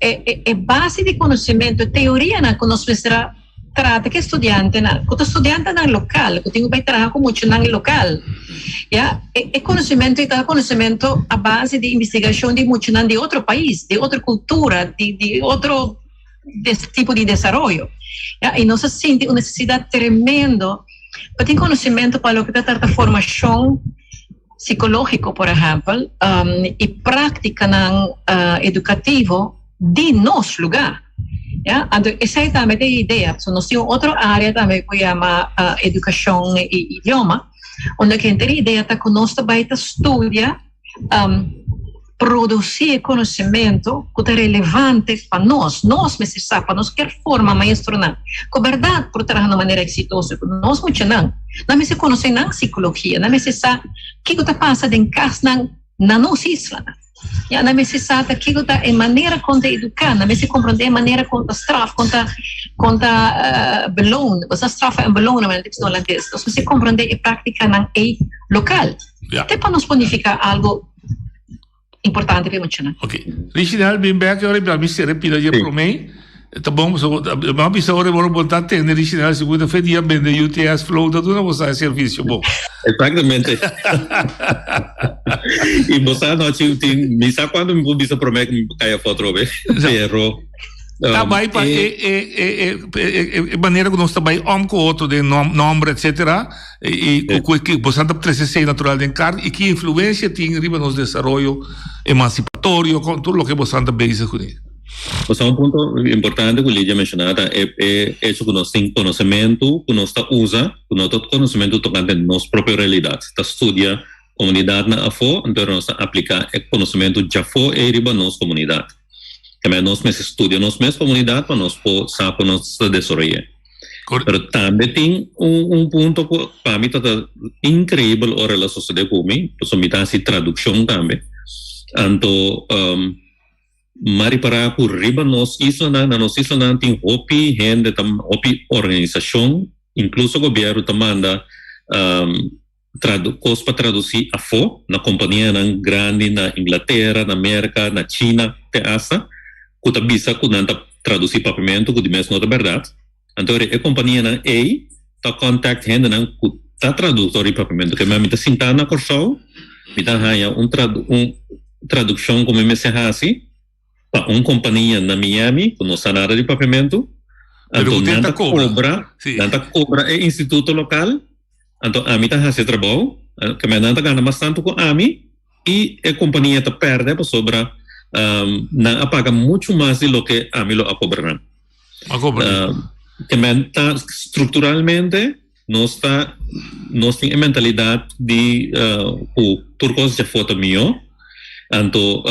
e base di konosementu, e teorianan ku nos mester a trata ku e studiantenan, ku ta studiantenan lokal, ku tin ku bai traha ku muchanan lokal. Ya, e e konosementu ei ta konosementu a base di investigashon di muchanan di otro pais, di otro kultura, di di otro des tipo di desaroyo. Ya, i nos a sinti un nesesidat tremendo pa tin konosementu pa loke ta trata formashon sikológiko, por ehèmpel, i práktikanan edukativo di nos lugá. Ya, anto esei tambe ta e idea. So nos tin un otro área tambe ku yama edukashon i idioma, unda ku henter e idea ta ku nos ta bai ta studia, produsí e konosementu ku ta relevante pa nos. Nos mester sa pa nos kier forma maestronan ku bèrdat por traha na un manera eksitoso ku nos muchanan. Nan mester konosé nan sikologia, nan mester sa kiko ta pasa den kasnan na nos islanan. Ya, nan mester sa ta kiko ta e manera kon ta eduká, nan mester komprondé e manera kon ta straf, kon ta kon ta beloon, bo sa strafa en belonen manera ta holandes. Nos mester komprondé e práktikanan ei lokal. Te pa nos por nifiká algo importante pa e muchanan. Ok. Richinel, bin bek ora i mi sera e pila dje promé. Ta bon, so mi a bisa ora bo ta tende Richinel sigur ta fe dia bende UTS Flow ta duna bo sa e servisio bon. Exactamente. I bo sa anochi tin mi sa cuando mi por bisa promé ku mi por kai afó atrobe. Pero Ta bai pa e e e e e manera ku nos ta bai om ku otro den nomber etcetera i ku ku bo sa ta trese esei natural den kart i ki influensia tin riba nos desaroyo emansipatorio kon tur loke bo sa ta bezig kuné. Bo sa un punto importante ku Lidia menshoná ta e e echo ku nos tin konosementu ku nos ta usa ku no ta konosementu tokante nos propio realidat. Ta studia komunidatnan afó anto nos ta apliká e konosementu djafó ei riba nos komunidat. Tambe nos mester studia nos mes komunidat pa nos por sa kon nos ta desaroy'é. Pero tambe tin un un punto ku pa mi ta ta inkreibel ora el a sosodé ku mi, pasobra mi ta hasi tradukshon tambe. Anto m'a ripará ku riba nos islanan, na nos islanan tin hopi hende ta hopi organisashon, inkluso gobièrnu ta manda kos pa tradusí afó na kompanianan grandi na Inglatera, na Merka, na China te asta, ku ta bisa ku nan ta tradusí papiamentu ku di mes no ta bèrdat. Anto e kompanianan ei ta kòntakt hendenan ku ta traduktor di papiamentu. Ke mi ta sintá na Kòrsou, mi ta haña un un tradukshon ku mi mester hasi pa un kompania na Miami ku no sa nada di papiamentu. Anto nan ta kobra, nan ta kobra e instituto lokal. Anto ami ta hasi e trabou, kemey nan ta gana mas tantu ku ami i e kompania ta pèrdè pasobra nan a paga muchu mas di loke ami lo a kobra nan. Kemey ta strukturalmente nos ta nos tin e mentalidat di ku tur kos djafó ta mihó, anto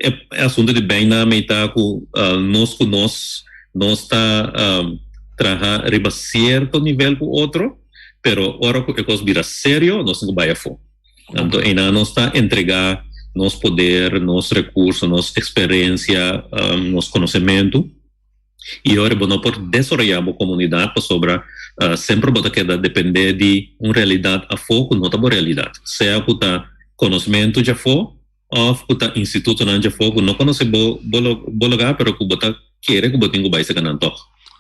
e asuntu di bijnaam ei ta ku nos ku nos nos ta traha riba sierto nivel ku otro, pero ora ku e kos bira serio nos tin ku bai afó. Anto einan nos ta entregá nos poder, nos rekurso, nos eksperensia, nos konosementu i ora bo no por desaroyá bo komunidat pasobra semper bo ta keda dependé di un realidat afó ku no ta bo realidat, sea ku ta konosementu djafó Of ku ta institutonan djafó ku no konosé bo bo lugá pero ku bo ta kere ku bo tin ku bai seka nan tòg.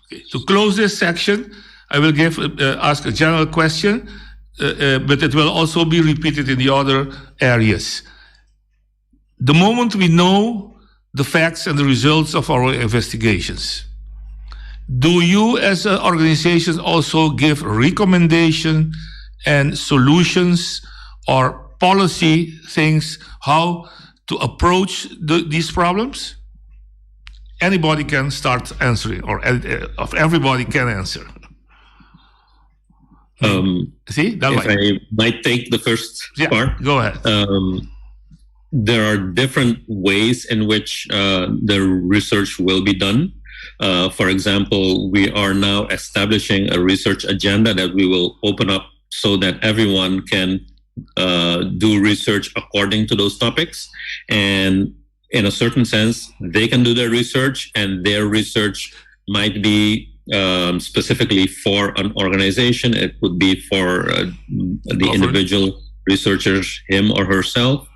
Okay, to close this section, I will give ask a general question, but it will also be repeated in the other areas. The moment we know the facts and the results of our investigations, do you as an organization also give recommendation and solutions or policy things how to approach the, these problems? Anybody can start answering, or uh, everybody can answer. See, that if I might take the first yeah, part. Go ahead. Um, there are different ways in which uh, the research will be done. Uh, for example, we are now establishing a research agenda that we will open up so that everyone can uh, do research according to those topics. And in a certain sense, they can do their research, and their research might be um, specifically for an organization. It could be for uh, the individual researchers, him or herself.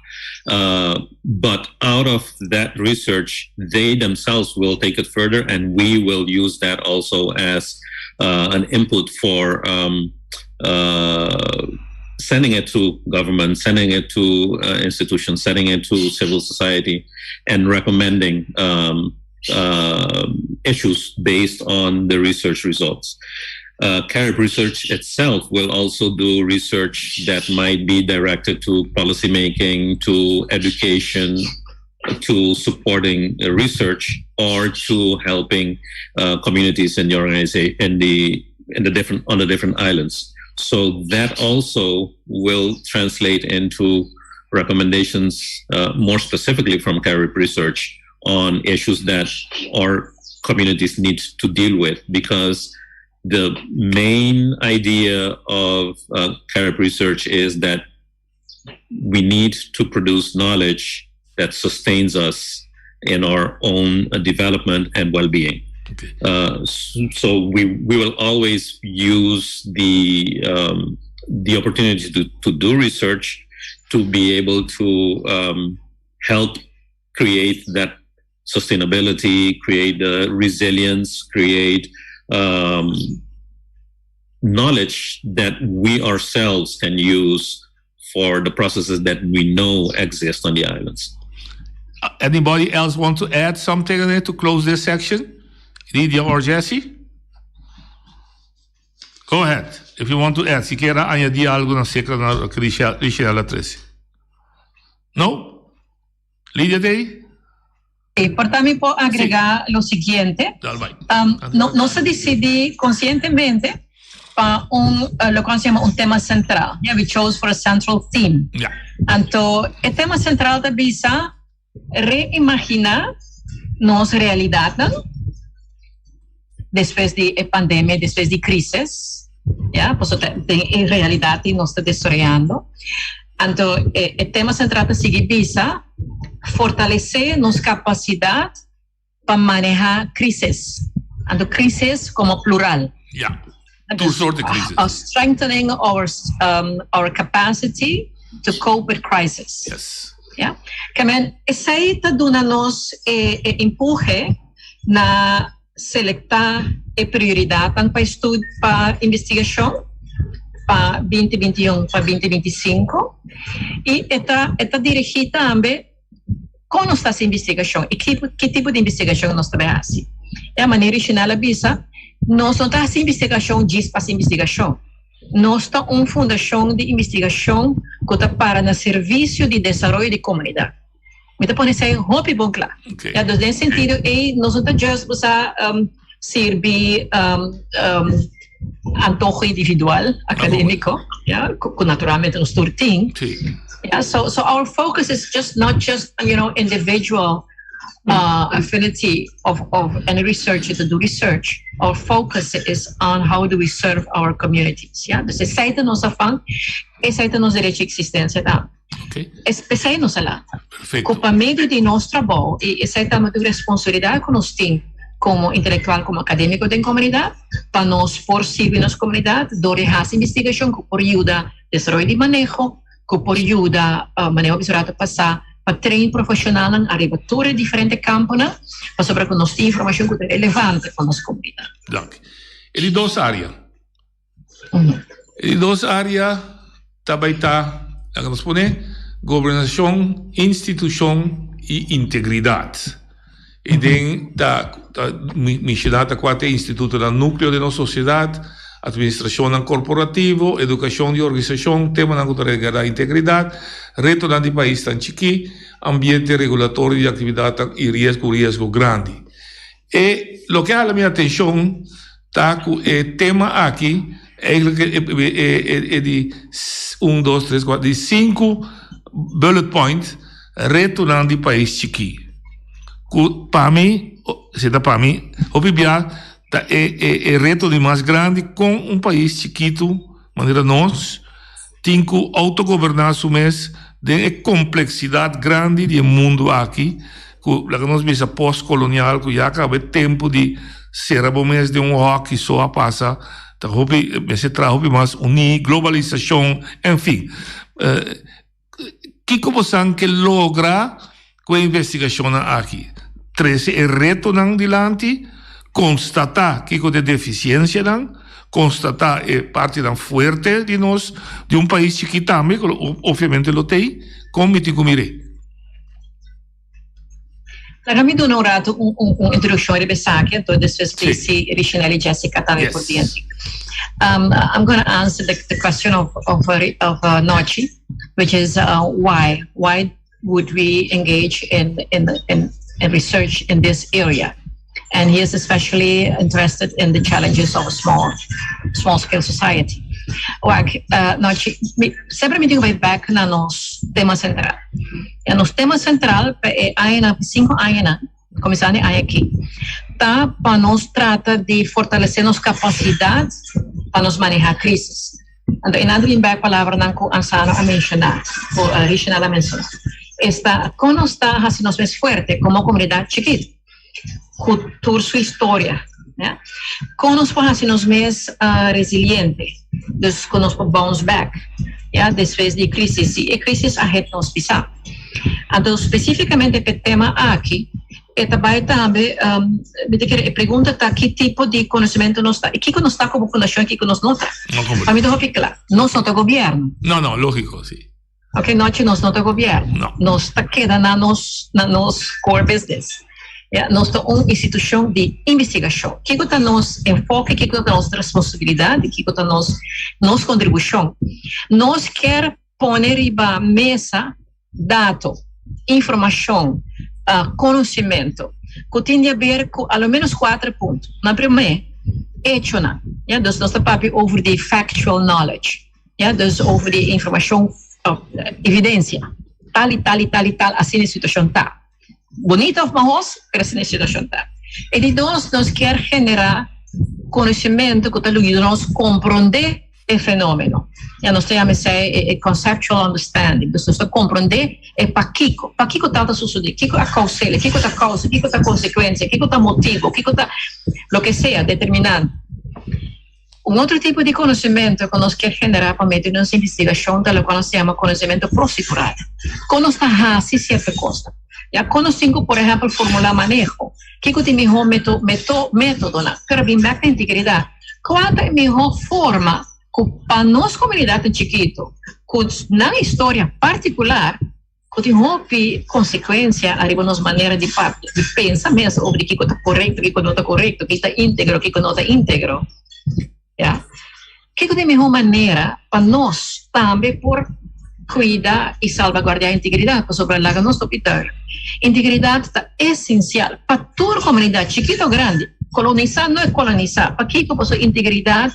Uh, but out of that research, they themselves will take it further, and we will use that also as uh, an input for um, uh, sending it to government, sending it to uh, institutions, sending it to civil society, and recommending um, uh, issues based on the research results. Uh, Carib Research itself will also do research that might be directed to policymaking, to education. to supporting research or to helping uh, communities in the organization in the in the different on the different islands. So that also will translate into recommendations uh, more specifically from Carib Research on issues that our communities need to deal with because the main idea of uh, Carib Research is that we need to produce knowledge that sustains us in our own uh, development and well-being. Okay. Uh, so we we will always use the um, the opportunity to, to do research to be able to um, help create that sustainability, create the resilience, create um, knowledge that we ourselves can use for the processes that we know exist on the islands. Uh, anybody else want to add something in it to close this section? Lydia or Jesse? Go ahead. If you want to add, si kier añadi algo na sekra na Richelle a trece. No? Lydia Day? Sí, por también puedo agregar lo siguiente. Um, no, no se decidí conscientemente pa un, uh, lo que se llama un tema central. Yeah, we chose for a central theme. Yeah. Anto, e tema central ta bisa reimaginar nos realidad despues di e pandemia, despues di crisis, ya, pasobra ta den e realidad di nos ta desaroyando. Anto e, e tema central ta sigui bisa fortalece nos capacidad pa maneha crisis. Anto crisis como plural. Ja, tur soort di crisis. Uh, strengthening our, um, our capacity to cope with crisis. Yes. Ja. Kemen, esei ta duna nos e, e empuje na selektá e prioridatnan pa estudio pa investigashon pa 2021 pa 2025 i e ta e ta dirigí tambe kon nos ta hasi investigashon i ki ki tipo di investigashon nos ta bai hasi. E manera Richinel a bisa nos no ta hasi investigashon djis pa hasi investigashon. Nos ta un fundashon di investigashon ku ta para na servisio di desaroyo di komunidat. Mi ta pone esei hopi bon kla. Okay. Ja, dus den sentido ei nos no ta just bosa um, sirbi um, um, antoho individual, académico, ja, ku, ku naturalmente nos tur tin. Sí. Yeah, so so our focus is just not just you know individual uh, affinity of, of any researcher to do research. Our focus is on how do we serve our communities. Yeah, dus esei ta nos afan, esei ta nos derecho di existencia tambe. Okay. Esei nos a lanta. Perfecto. Ku pa medio di nos trabou, i esei ta un responsabilidat ku nos tin komo intelektual, komo akadémiko den komunidat, pa nos por sirbi nos komunidat dor di hasi investigashon ku por yuda desaroyo di maneho, ku por yuda maneho ku rato pasá pa train profeshonalnan ariba tur e diferente kamponan, pasobra ku nos tin informashon ku ta relevante pa nos komunidat. Danki. E di dos área. E di dos área ta bai ta, laga nos pone, gobernashon, institushon i integridat. I den ta ta menshoná ta kua ta e institutonan núkleo den nos sosiedat, atministrashonnan korporativo, edukashon di organisashon, temanan ku ta regará integridat, retonan di paisnan chikí, ambiente regulatorio di aktividatnan i riesgo riesgo grandi. E loke a hala mi atenshon ta ku e tema aki eigenlijk e e di un dos tres kuater di sinku bullet point retonan di pais chikí ku pa mi si ta pa mi hopi bia ta e e e reto di mas grandi kon un pais chikitu manera nos tin ku outogoberná su mes den e kompleksidat grandi di e mundu aki ku laga nos bisa postkolonial ku ya kaba e tempu di sera bo mes den un hòki so a pasa ta hopi mester traha hopi mas uní globalisashon enfin Kiko bosan ke logra ku e investigashonnan aki? Trese e retonan dilanti, konstatá kiko ta e defisiensianan, konstatá e partinan fuerte di nos, di un pais chikí tambe, ku opviamente lo t'ei, kon mi tin ku mir'é? Laga mi duna un rato un, un, un introduccion riba esaki, anto despues please si Richinel y Jessica tambe por Yes. dienti. Um, I'm going to answer the, the question of, of, uh, of uh, Nochi, which is uh, why? Why? would we engage in, in, in, in research in this area? And he is especially interested in the challenges of a small, small scale society. Wak, uh, no, semper mi tin ku back na nos tema sentral. E nos tema sentral pa e añanan, sinku añanan, kuminsando e aña aki, ta pa nos trata di fortalesé nos kapasidat pa nos manehá krisis. Anto e nan ta bin bek palabranan ku Ansano a menshoná, ku Richenel a menshoná. Esta, kon nos ta hasi nos mes fuerte komo komunidat chikitu, ku tur su historia, ya. Kon nos por hasi nos mes resiliente, dus kon nos por bounce back, ya, despues di krisis, si e krisis a hit nos pisá. Anto spesífikamente p'e tema aki, E ta bai tambe, mi ta kere e pregunta ta ki tipo di konosementu nos ta i kiko nos ta komo fundashon i kiko nos no ta. Pa mi ta hopi kla, nos no ta gobièrnu. No, no, lógiko, si. Ok, nochi nos no ta gobièrnu. No. Nos ta keda na nos, na nos core business. Ya, nos ta un institushon di investigashon. Kiko ta nos enfoke, kiko ta nos responsabilidat i kiko ta nos, nos kontribushon? Nos kier pone riba mesa dato, informashon, konosementu ku tin di aber ku a lo ménos kuater punto. Na promé, echonan, ya, dus nos ta papia over di factual knowledge, ya, dus over di informashon, evidensia, tal i tal i tal i tal asina e situashon ta. Bunita òf mahos, pero asina e situashon ta. E di dos, nos kier generá konosementu ku ta yuda nos komprondé e fenómeno. Ya nos ta yama esei e conceptual understanding. Dus nos ta komprondé e pakiko. Pakiko tal ta sosodé? Kiko a kous'el? Kiko ta kousa? Kiko ta konsekuensia? Kiko ta motibu? Kiko ta loke sea determinante? Un otro tipo di konosementu ku nos kier generá pa medio di nos investigashon ta loke nos ta yama konosementu prosedural. Kon nos ta hasi sierto kos? Ya kon nos tin ku, por ehèmpel, formulá maneho? Kiko ta e mihó meto, meto, métodonan? Pero bin bèk na integridat. Kua ta e mihó forma ku pa nos komunidat chikitu, ku nan historia partikular, Ku tin hopi konsekuensia ariba nos manera di papia, di pensa mes over di kiko ta korekto, kiko no ta korekto, kiko ta íntegro, kiko no ta íntegro. Ya. Kiko ta e mihó manera pa nos tambe por kuida i salbaguardiá integridat? Pasobra laga nos topi duidelijk, integridat ta esensial pa tur komunidat, chikito o grandi, kolonisá no e kolonisá. Pakiko? Pasobra integridat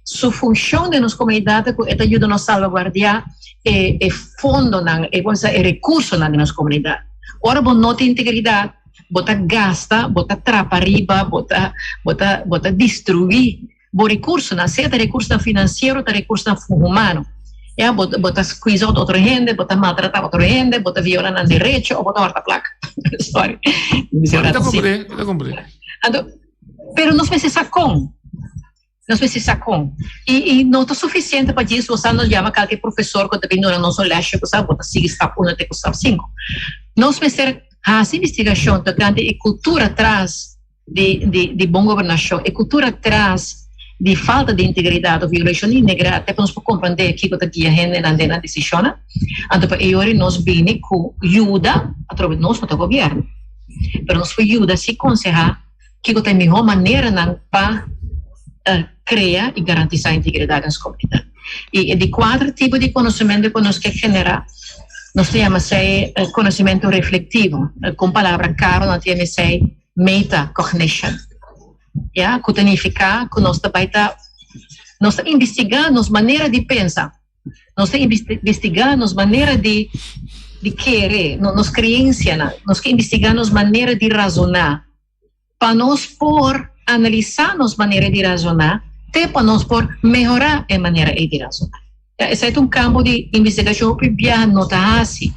Su funshon den nos komunidat ta ku e ta yuda nos salvaguardiá e e fondonan, e kon sa e rekursonan di nos komunidat. Ora bo no tin integridat, bo ta gasta, bo ta trapa riba, bo ta bo ta bo ta destruí bo rekursonan, sea ta rekursonan finansiero, ta rekursonan humano. Ya, bo bo ta squeeze out otro hende, bo ta maltratá otro hende, bo ta viola nan derecho o bo ta hòrta plaka. Sorry. Mi ta komprendé, mi ta komprendé. Anto, pero nos mester sa kon. Nos mester sa kon. I i no ta sufisiente pa djis bo sa nos yama kalke profesor ku ta bin duna nos un lèsje ku sa bo ta sigui stap uno te ku stap sinku. Nos mester hasi investigashon tokante e kultura tras di di di bon gobernashon, e kultura tras di falta di integridat òf violashon di integridat te pa nos por komprondé kiko ta guia hendenan den nan desishonnan. Anto pa e ora nos bini ku yuda, atrobe nos no ta gobièrnu, pero nos por yuda si konsehá. Kiko ta e mihó maneranan pa krea i garantisá integridat den nos komunidat? I e di kuater tipo di konosementu ku nos ke generá, nos ta yama esei konosementu reflektivo. Ku un palabra karo nan ta yama esei metacognition. Ya, ku ta nifiká ku nos ta bai ta, nos ta investigá nos manera di pensa. Nos ta investigá nos manera di di kere, nos kreensianan. Nos ke investigá nos manera di razoná pa nos por analisá nos manera di razoná te pa nos por mehorá e manera ei di razoná. Ya, esei ta un kampo di investigashon hopi biaha no ta hasi,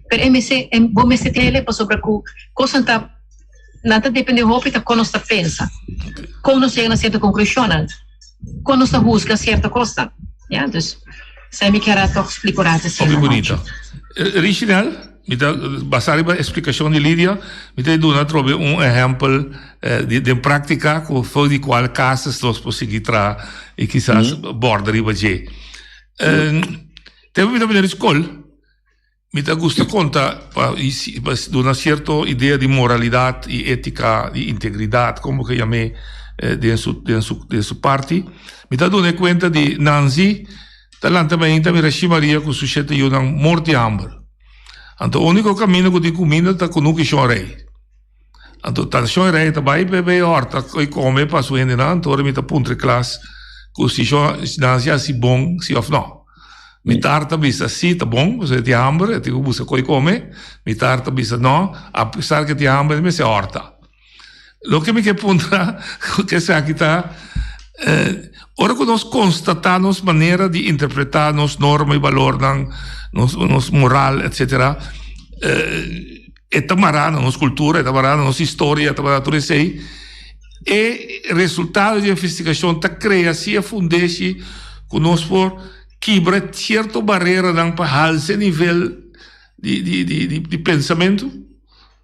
pero e mester, bo mester tene pasobra ku kosnan ta nan ta depende hopi ta kon nos ta pensa, kon nos yega na sierto konklushonnan. Kon nos ta husga sierto kosnan. Ya, dus esei mi kier a tòg splika un rato asina. Hopi bunita. Richinel, mi ta basá riba e splikashon di Lidia, mi ta duna atrobe un ehèmpel di den práktika ku for di kual kasus nos por sigui traha i kisas bòrda riba dje. Tempu mi ta bini di skol, Mi ta gusta konta pa pa duna sierto idea di moralidat i etika i integridat komo ke yam'é den su den su den su parti. Mi ta duna e kuenta di Nanzi ta lanta mainta mira Shi Maria ku su shete yunan mort di hamber. Anto úniko kaminda ku tin kuminda ta kunuku i shon rei. Anto ta shon rei ta bai bebe hòrta i kome pa su hendenan, anto ora mi ta puntra e klas ku si shon Nancy hasi bon si òf nò. Mitar ta bisa si ta bon pasobra e tin hamber e tin ku buska koi kome, mitar ta bisa nò apesar ku e tin hamber e mester hòrta. Loke mi ke puntra ku esaki ta, ora ku nos konstatá nos manera di interpretá nos norma i balornan, nos nos moral etsetera, e ta mará na nos kultura, e ta mará na nos historia, e ta mará na tur esei, e resultado di investigashon ta krea si e fundeshi ku nos por kibra sierto bareranan pa halsa e nivel di di di di pensamentu?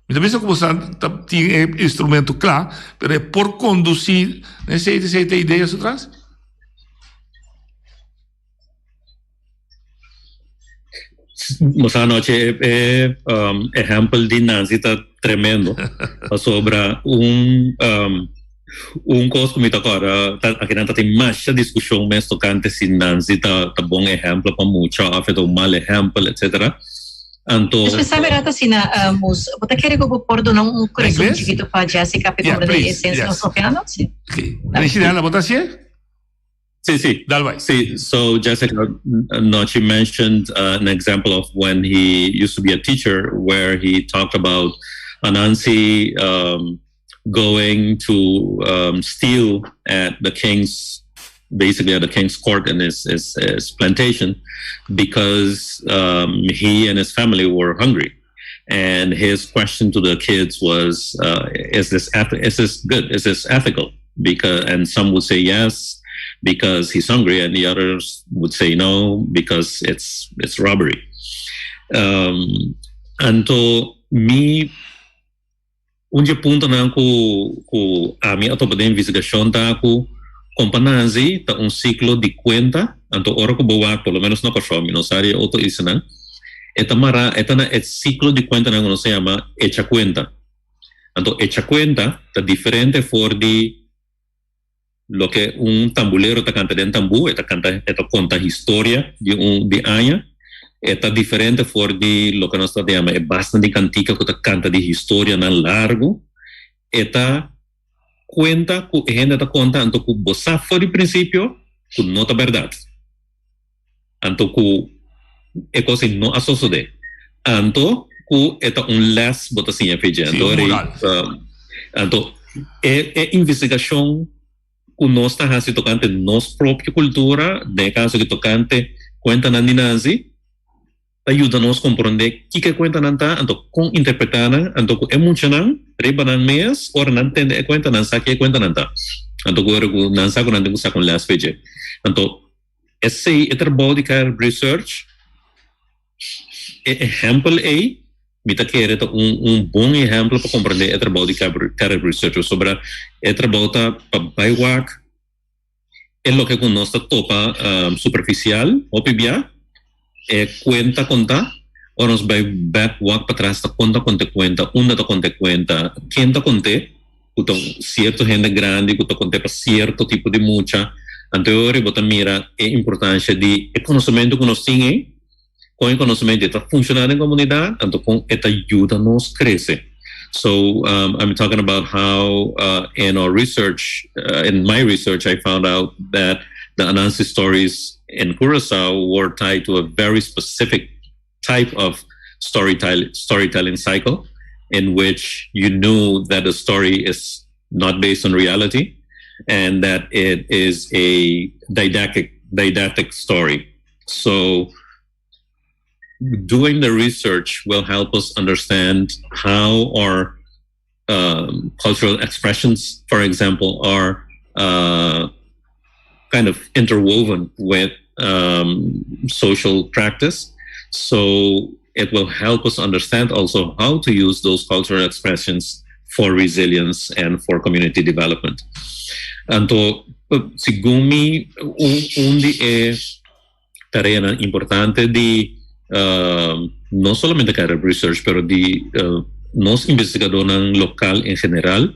Mi ta bisa ku boso ta tin e instrumento kla, pero e por kondusí na esei esei ta e idea su tras? Bo sa anochi e e um, ehempel di Nancy ta tremendo. Pasobra un um, un kos ku mi ta kòrda, ta akinan ta tin masha diskushon mes tokante si Nancy ta ta bon ehempel pa mucha òf e ta un mal ehempel etcetera. Anto. Despues sa berdad asina, Mus, bo ta kere ku bo por duna un resumen chikito pa Jessica pa e komprende e esensia nos papiando? Si. Reginella, bo ta hasié? Sí, sí. Dal bai. Sí, so Jessica, Nochi mentioned an example of when he used to be a teacher where he talked about Anansi um, going to um, steal at the king's basically at the king's court in his, his, his plantation because um, he and his family were hungry. And his question to the kids was, uh, "Is this is this good? Is this ethical?" Because and some would say yes because he's hungry, and the others would say no because it's it's robbery. Um, anto mi un dje puntonan ku ku ami a topa den investigashon ta ku Kompa Nanzi ta un siklo di kuenta, anto ora ku bo wak, por lo menos na Kòrsou, mi no sa di e otro islanan, e ta mará, e ta na e siklo di kuentanan ku nos ta yama echa kuenta. Anto echa kuenta ta diferente for di loke un tambulero ta kanta den tambú, e ta kanta, e ta konta historia di un di aña, e ta diferente for di loke nos ta yama e basnan di kantika ku ta kanta di historianan largu, e ta kuenta ku e hende ta konta anto ku bo sa for di prinsipio ku no ta bèrdat. Anto ku e kos ei no a sosodé. Anto ku e ta un lès bo ta siña fidje. Sí, un moral. Anto e e investigashon ku nos ta hasi tokante nos propio kultura, den e kaso aki tokante kuentanan di Nanzi, ta yuda nos komprondé kiko e kuentanan ta, anto kon interpretá nan, anto ku e muchanan riba nan mes ora nan tende e kuenta nan sa ke e kuentanan ta. Anto ku ora ku nan sa ku nan tin ku saka un lès fidje. Anto Esei e trabou di Carib Research. E ehèmpel ei mi ta kere ta un un bon ehèmpel pa komprendé e trabou di Carib Research pasobra e trabou ta pa bai wak e loke ku nos ta topa superfisial hopi bia e kuenta kontá ora nos bai bèk wak patras ta konta konta e kuenta unda ta konta e kuenta ken ta kont'é. ku ta sierto hende grandi ku ta kont'é pa sierto tipo di mucha. Anto e ora bo ta mira e importansha di e konosementu ku nos tin ei, kon e konosementu ei ta funshoná den komunidat, anto kon e ta yuda nos krese. So, I'm talking about how in our research, in my research I found out that the Anansi stories in Curaçao were tied to a very specific type of storytelling cycle in which you knew that the story is not based on reality and that it is a didactic didactic story. So doing the research will help us understand how our um, cultural expressions, for example, are uh, kind of interwoven with um, social practice. So it will help us understand also how to use those cultural expressions for resilience and for community development. Anto, segun mi, un, un di e tareanan importante di no solamente Carib Research pero di nos investigadornan local en general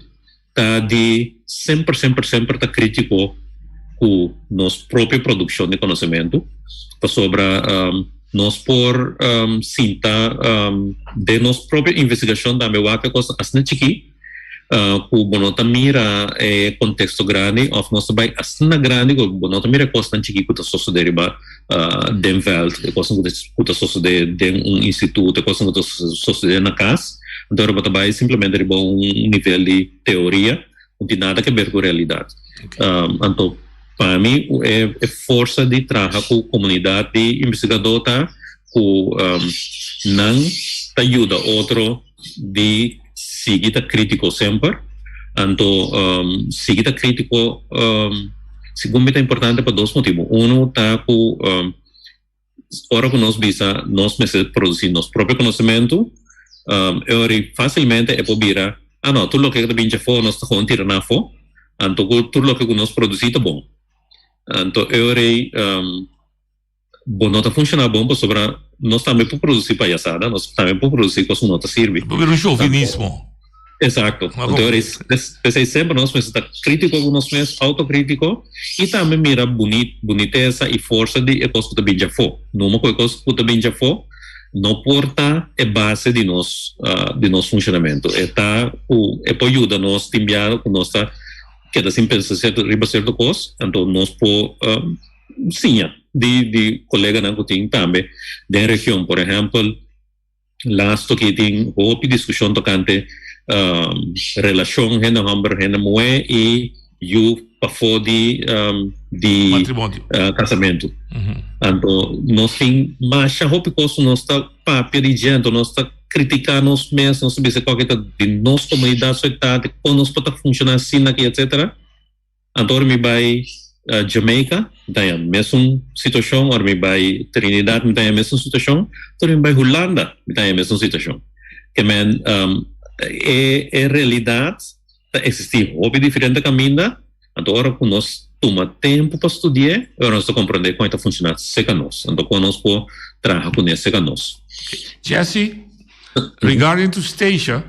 ta di semper semper semper ta critico cu nos propio produccion di conocemento pasobra. Nos por um, sinta um, den nos propio investigashon tambe wak e kos asina chikí uh, ku bo no ta mira e konteksto grandi òf nos ta bai asina grandi ku bo no ta mira e kosnan chikí ku ta sosodé riba uh, den vèlt, e kosnan ku ta, ku ta sosodé den un instituto, e kosnan ku ta sosodé na kas. Anto ora bo ta bai simplemente riba un nivel di teoria no tin nada ke ber ku realidat. Um, anto pa mi e, e forsa di traha ku komunidat di investigadó ta ku um, nan ta yuda otro di sigui ta krítiko semper. Anto um, sigui ta krítiko um, segun mi ta importante pa dos motibu. Uno ta ku um, ora ku nos bisa nos mester produsí nos propio konosementu, um, e ora fásilmente e por bira, ah no, tur loke ta bin djafó nos ta gewoon tira nan afó, anto ku tur loke ku nos produsí ta bon. Anto e ora um, bo no ta funshoná bon pasobra nos tambe por produsí payasada, nos tambe por produsí kos ku no ta sirbi. Por bira un chauvinismo. Exacto. Anto p'esei semper nos mester ta krítiko ku nos mes, autokrítiko, i tambe mira bunit, bunitesa i forsa di e kos ku ta bin djafó. Numa ku e kos ku ta bin djafó no por ta e base di nos, di nos funshonamentu. E ta ku e por yuda nos tin bia ku nos ta keda sin pensa sierto riba sierto kos, anto nos por siña di di koleganan ku tin tambe den region. Por ehèmpel. Laatst toki tin hopi diskushon tokante relashon hende hòmber hende muhé i yu pafó di di kasamentu. Anto nos tin masha hopi kos ku nos ta papia di dje, anto nos ta kritiká nos mes, nos ta bisa kòke ta di nos komunidat so e ta, kon nos por ta funshoná asina aki etsetera. Anto ora mi bai Jamaica, mi ta haña mesun situashon, ora mi bai Trinidad, mi ta haña mesun situashon, ora mi bai Hulanda, mi ta haña mesun situashon. Ke men e e realidat ta eksistí hopi diferente kaminda, anto ora ku nos tuma tempu pa studi'é, e ora nos ta komprondé kon e ta funshoná serka nos, anto kon nos por traha kuné serka nos. Jesse, regarding to Stacia,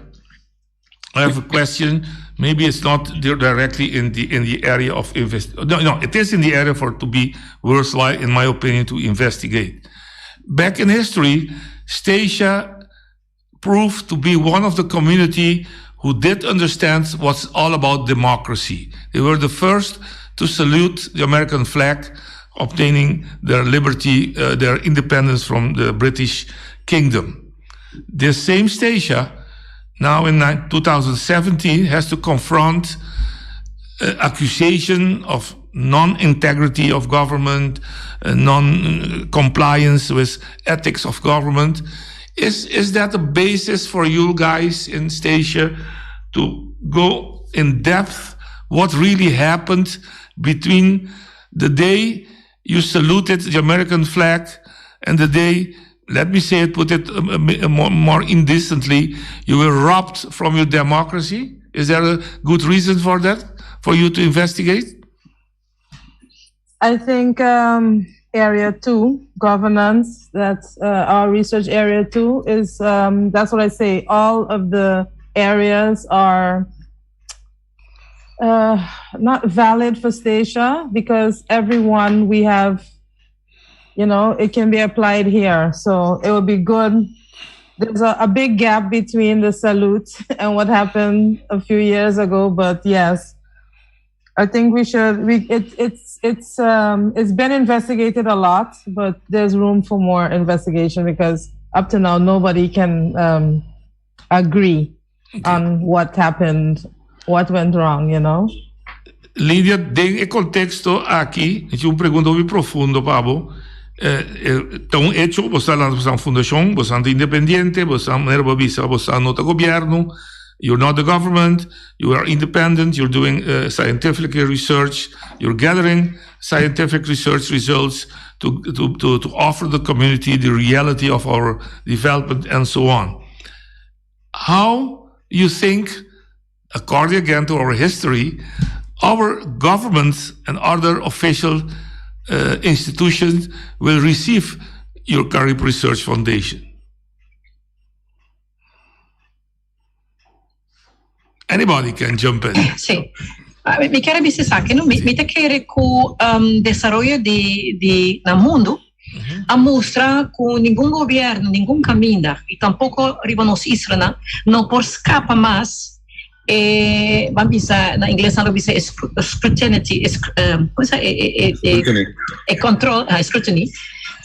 I have a question. Maybe it's not directly in the in the area of invest. No, no, it is in the area for to be worthwhile, in my opinion, to investigate. Back in history, Statia proved to be one of the community who did understand what's all about democracy. They were the first to salute the American flag, obtaining their liberty, uh, their independence from the British Kingdom. This same Statia, now in 2017, has to confront uh, accusation of non-integrity of government, uh, non-compliance with ethics of government. Is, is that a basis for you guys in Statia to go in depth what really happened between the day you saluted the American flag and the day, let me say it, put it um, um, more, more indecently, you were robbed from your democracy? Is there a good reason for that, for you to investigate? I think um, area two, governance, that's uh, our research area two is, um, that's what I say, all of the areas are uh, not valid for Statia because everyone we have, you know, it can be applied here. So it would be good. There's a, a big gap between the salute and what happened a few years ago, but yes, I think we should. We it, it's it's um, it's been investigated a lot, but there's room for more investigation because up to now nobody can um, agree on what happened, what went wrong, you know. Lydia, den e contexto aki, mi tin un pregunta hopi profundo pa bo. Eh, eh, ta un hecho, bo ta lansa un fundacion, bo ta independiente, bo ta, manera bo a bisa, bo no ta gobierno, you're not the government, you are independent, you're doing uh, scientific research, you're gathering scientific research results to, to, to, to offer the community the reality of our development and so on. How you think, according again to our history, our governments and other official uh, institutions will receive your Carib Research Foundation? Anybody can jump in. Sí. Ah, mi kier bisa esaki, no? Mi, mi ta kere ku um, desaroyo di, di na mundu. A mustra ku ningun gobièrnu, ningun kaminda i tampoko riba nos islanan no por skapa mas e, ban bisa na ingles nan lo bisa e scrutinity, kon sa e e control, scrutiny,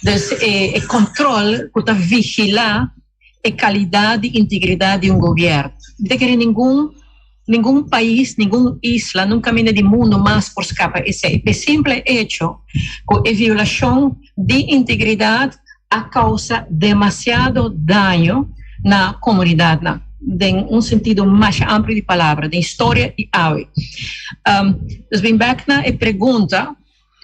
dus e control ku ta vigilá e kalidat di integridat di un gobièrnu. Mi ta kere ningun ningun pais, ningun isla, nun kaminda di mundu mas por skapa esei. P'e simple echo ku e violashon di integridat a kousa demasiado daño na komunidatnan, den un sentido masha amplio di palabra, den historia di awe. Dus bin bèk na e pregunta.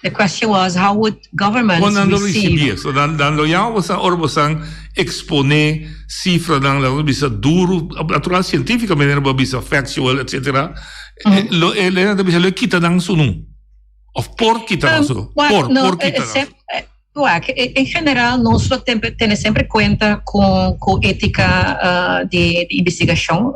The question was how would governments Kon nan lo receive. risibié? So nan nan lo yama bosan ora bosan eksponé sifranan, laga nos bisa duru, natural sientífikamente nan por bisa factual etcetera, lo e nan ta bisa lo e kita nan sunú òf por kita nan sunú, por, por kita nan sunú. Wak, en general nos lo tene semper kuenta ku ku étika di di investigashon.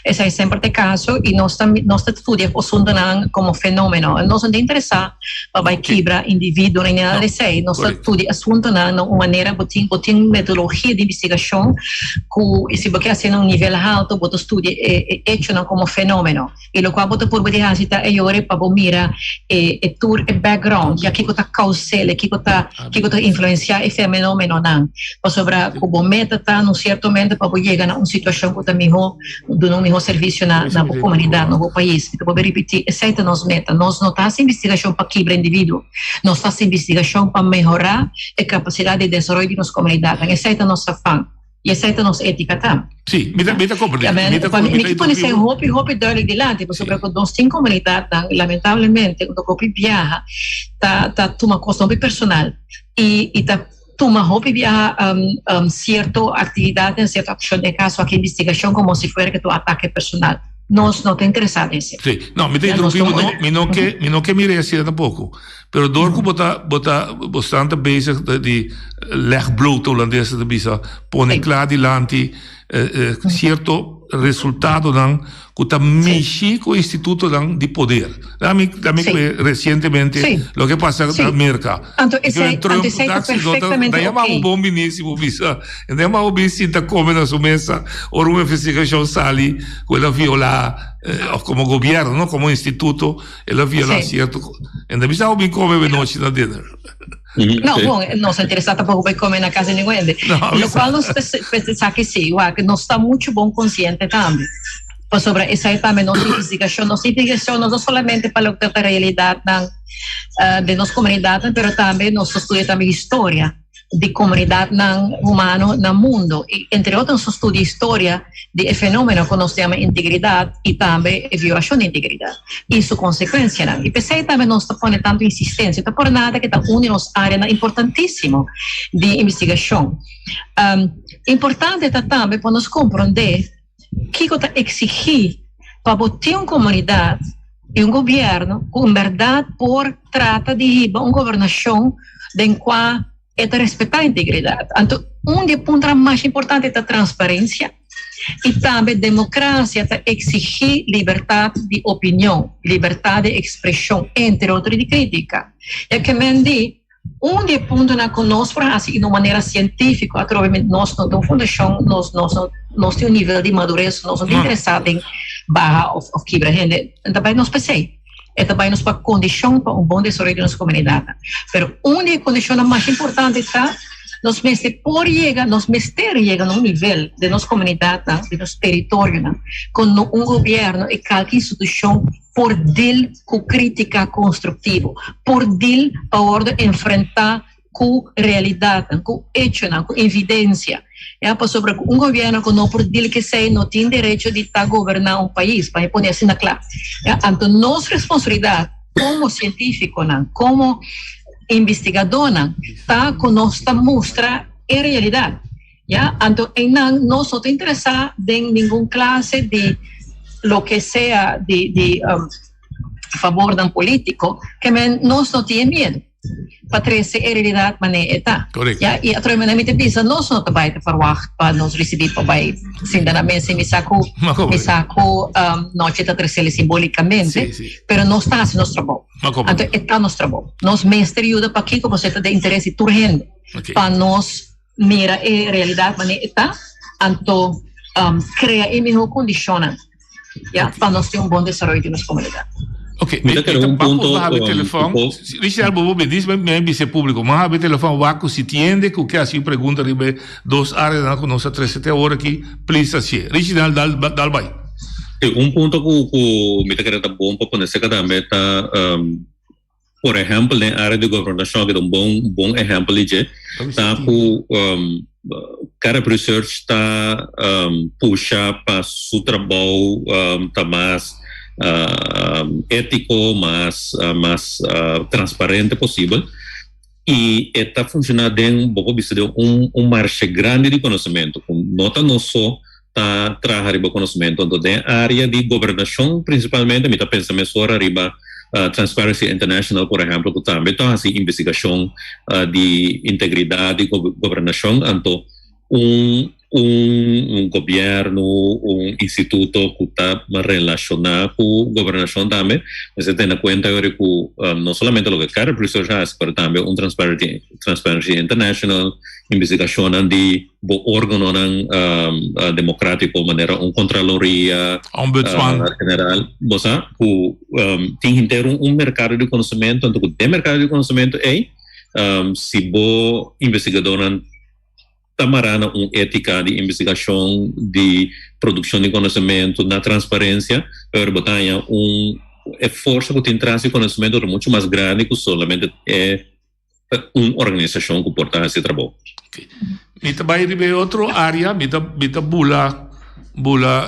Esei semper ta e kaso i nos ta nos ta studia asuntunan komo fenómeno. Nos no ta interesá pa bai kibra individuo ni nada di esei. Nos ta studia asuntunan na un manera bo tin bo tin metodologia di investigashon ku si bo ke hasié na un nivel haltu bo ta studia e echonan komo fenómeno. I lokual bo ta purba di hasi ta e yori pa bo mira e e tur e background, ya kiko ta kaus'el, e kiko ta kiko ta influensiá e fenomenonan. Pasobra ku bo meta ta no siertomente pa bo yega na un situashon ku ta mihó, duna un mihó servisio na na bo komunidat, na bo pais. Mi ta bolbe ripití, esei ta nos meta. Nos no ta hasi investigashon pa kibra individuo, nos ta hasi investigashon pa mehorá e kapasidat di desaroyo di nos komunidatnan. Esei ta nos afan. I esei ta nos étika tambe. Sí, mi ta, mi ta komprendé. Mi ta, mi ta pone esei hopi, hopi duidelijk dilanti, pasobra ku nos tin komunidatnan, lamentablemente, unda ku hopi biaha ta, ta tuma kosnan hopi personal i, i ta tuma hopi biaha sierto aktividatnan, sierto akshon, den kaso aki investigashon, komo si fuera ke ta un atake personal. Nos no ta interesá den esei. Sí, no, mi ta interrumpí bo, no, mi no ke, mi no ke mira e asina tampoko. Pero dor ku bo ta, bo ta, bo stan ta bezig di leg bloot, Holandeses ta bisa, pone kla dilanti sierto resultadonan ku ta mishi ku institutonan di poder. Lami, lami kue resientemente loke pasa na Merka. Anto esei, anto esei ta perfectamente oké. Ta yama bo bon bini si bo bisa. E ta yama bo bin sinta kome na su mesa ora un investigashon sali ku el a violá, òf komo gobièrnu, no komo instituto. El a viola Sí. cierto. En ta bisa bin come be nochi na dinner. No, bon, no sa interesa tampoco pa come na casa di ningun hende. No, Lo cual nos sa que sí, wak, nos ta mucho bon consciente tambe. Pasobra esai tambe nos investigacion, nos investigacion no solamente pa loke ta realidadnan den nos comunidadnan, pero tambe nos ta studia tambe historia. di komunidatnan humano na mundo i entre otro nos studia historia di e fenomeno ku nos ta yama integridat i tambe e violashon di integridat i su konsekuensianan. I p'esei tambe nos ta pone tantu insistensia, ta por nada ke ta un di nos areanan importantísimo di investigashon. Importante ta tambe pa nos komprondé kiko ta eksigí pa bo tin un komunidat i un gobièrnu ku en bèrdat por trata di hiba un gobernashon den kua e ta respetá integridat. Anto un di e puntonan mas importante ta transparensia i tambe demokrasia ta eksigí libertat di opinion, libertat di ekspreshon, entre otro di krítika. Ya ke men di Un di e puntonan ku nos por hasi in un manera sientífiko, atrobe nos no ta un fundashon, nos nos no nos tin un nivel di madures, nos no ta interesá den baha òf òf kibra hende, e ta bai nos p'esei, e ta bai nos pa kondishon pa un bon desaroyo di nos komunidatnan. Pero un di e kondishonnan mas importante ta nos mester por yega, nos mester yega na un nivel den nos komunidatnan, den nos teritorionan, ku no un gobièrnu i kalke institushon por deal ku krítika konstruktivo, por deal pa wòrdu enfrentá ku realidatnan, ku echonan, ku evidensia. Ya, pasobra ku un gobièrnu ku no por deal ku esei no tin derecho di ta goberná un pais, pa mi pone asina kla. Ya, anto nos responsabilidat komo sientífikonan, komo investigadónan ta ku nos ta mustra e realidat. Ya, anto einan nos no ta interesá den ningun klase di loke sea di di favornan polítiko, ke men nos no tin e miedu. pa trese e realidat manera e ta. Correcto. Ya, i atrobe manera mi ta bisa nos no ta bai ta verwacht pa nos ricibi pa bai sinta na mesa i mi sa cu Ma mi sa cu um, nochi ta tresele simbolicamente, Sí, sí. pero nos ta haci nos trabou. Ma como? Anto e ta nos trabou. Nos mester yuda pakico pasobra e ta den interes di tur hende. Okay. Pa nos mira e realidat manera e ta, anto um, crea e miho condicionnan. Ya, pa nos tin un bon desaroyo di nos comunidad. Ok, Mi ta kere un punto, habi telefon. Richard, bo bo dis me bise público. Ma habi telefon waku si tiende ku ke hasi pregunta riba e dos áreanan ku nos a trese te awor aki, please hasié. Richard, dal dal bai. Sí, un punto ku ku mi ta kere ta bon pa pone serka tambe ta um, por ehèmpel den área di gobernashon aki ta un bon bon ehèmpel di dje ta ku um, Carib Research ta um, pusha pa su trabou um, ta mas uh, étiko, mas uh, mas uh, transparente posibel. I e ta funshoná den, bo por bisa, den un un marshe grandi di konosementu ku no ta nos so ta traha riba konosementu. Anto den área di gobernashon prinsipalmente mi ta pensa mesora riba Transparency International por ehèmpel ku tambe ta hasi investigashon di integridat di gobernashon. Anto un un gobièrnu, un instituto ku ta relashoná ku gobernashon tambe mester tene kuenta awor ku no solamente loke Carib Research hasi pero tambe un Transparency International, investigashonnan di bo órganonan demokrátiko manera un Kontraloria Ombudsman. General, bo sa ku tin henter un merkado di konosementu, anto ku den merkado di konosementu ei si bo investigadornan ta mará na un étika di investigashon, di produkshon di konosementu, na transparensia, pero bo ta haña un e forsa ku tin tras di konosementu ta muchu mas grandi ku solamente e un organisashon ku por ta hasi e trabou. Mi ta bai riba e otro área, mi ta mi ta bula bula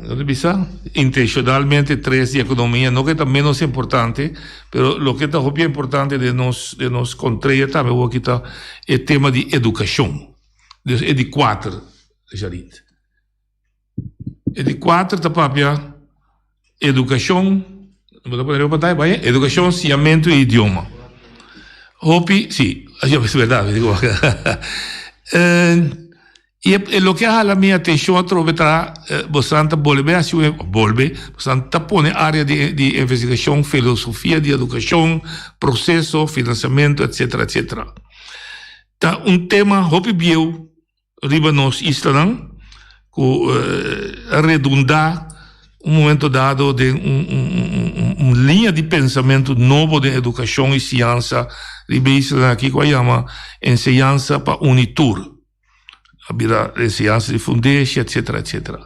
no ta bisa intenshonalmente tres di ekonomia, no ke ta menos importante, pero loke ta hopi importante den nos den nos kontrea tambe awor aki ta e tema di edukashon. Dus e di kuater, Jarit. E di kuater ta papia edukashon, bo ta pone riba pantaya bai, edukashon, siñamentu i idioma. Hopi, si, es berdad, mi di ku i e loke a hala mi atenshon atrobe ta bosan ta bolbe hasi un, bolbe, bosan ta pone área di di investigashon, filosofia di edukashon, proseso, finansiamentu, etsetera, etsetera. Ta un tema hopi bieu. Riba nos islanan ku a redundá un momento dado den un liña di pensamentu nobo den edukashon i siansa riba e islanan aki ku a yama enseñansa pa uni tur. A bira enseñansa di fundeshi etsetera etsetera.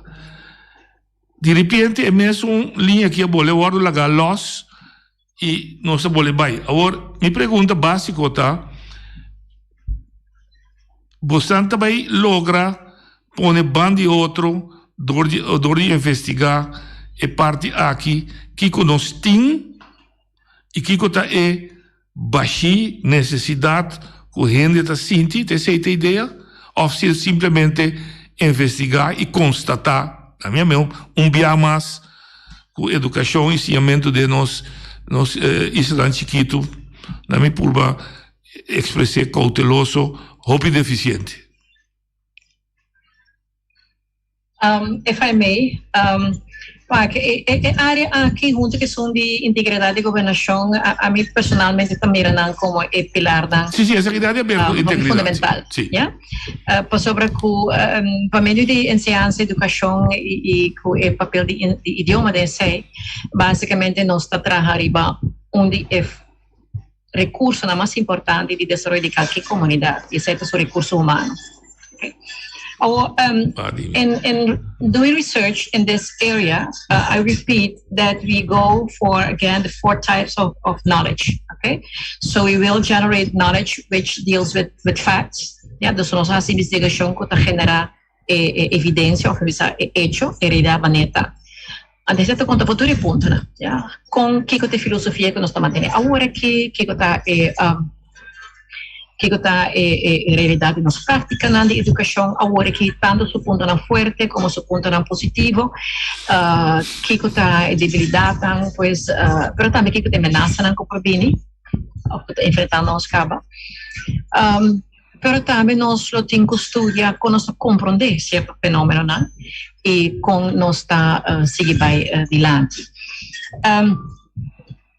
Di ripiente e mesun liña aki a bole wòrdu lagá lòs I nos ta bole bai. Awor, mi pregunta básiko ta, Bosan ta bai logra pone ban di otro dor di dor di investigá e parti aki kiko nos tin i kiko ta e bashí nesesidat ku hende ta sinti? Ta esei ta e idea? Òf si simplemente investigá i konstatá, na mi opinion, un bia mas Ku edukashon i siñamentu den nos nos islanan chikitu, nan mi purba ekspres'é kouteloso, hopi defisiente. If I may, wak, e e área aki huntu ku esun di integridat di gobernashon, ami personalmente ta mira nan komo e pilarnan. Sí, sí, esaki ta di aber ku integridat. Fundamental, Sí. Ya. Pasobra ku pa medio di enseñansa, edukashon i ku e papel di idioma den esei, básikamente nos ta traha riba un di e rekursonan mas importante di desaroyo di kalke komunidat, i esei ta su rekurso humano. Awor, in doing research in this area, I repeat that we go for, again, the four types of knowledge, okay? So we will generate knowledge which deals with with facts, ya, dus nos hasi investigashon ku ta generá e e evidensia òf bisa e echo, e realidat manera ta. Antes e ta konta pa tur e puntonan, ya, kon kiko ta e filosofia ku nos ta mantené awor aki, kiko ta e kiko ta e e realidat di nos práktikanan di edukashon awor aki, tantu su puntonan fuerte komo su puntonan positivo, kiko ta e debilidatnan, pues, pero tambe kiko ta e menasanan ku por bini. òf ku ta enfrentando nos kaba. Um, pero tambe nos lo tin ku studia kon nos ta komprondé sierto fenómenonan i kon nos ta uh, sigui bai uh, dilanti. Um,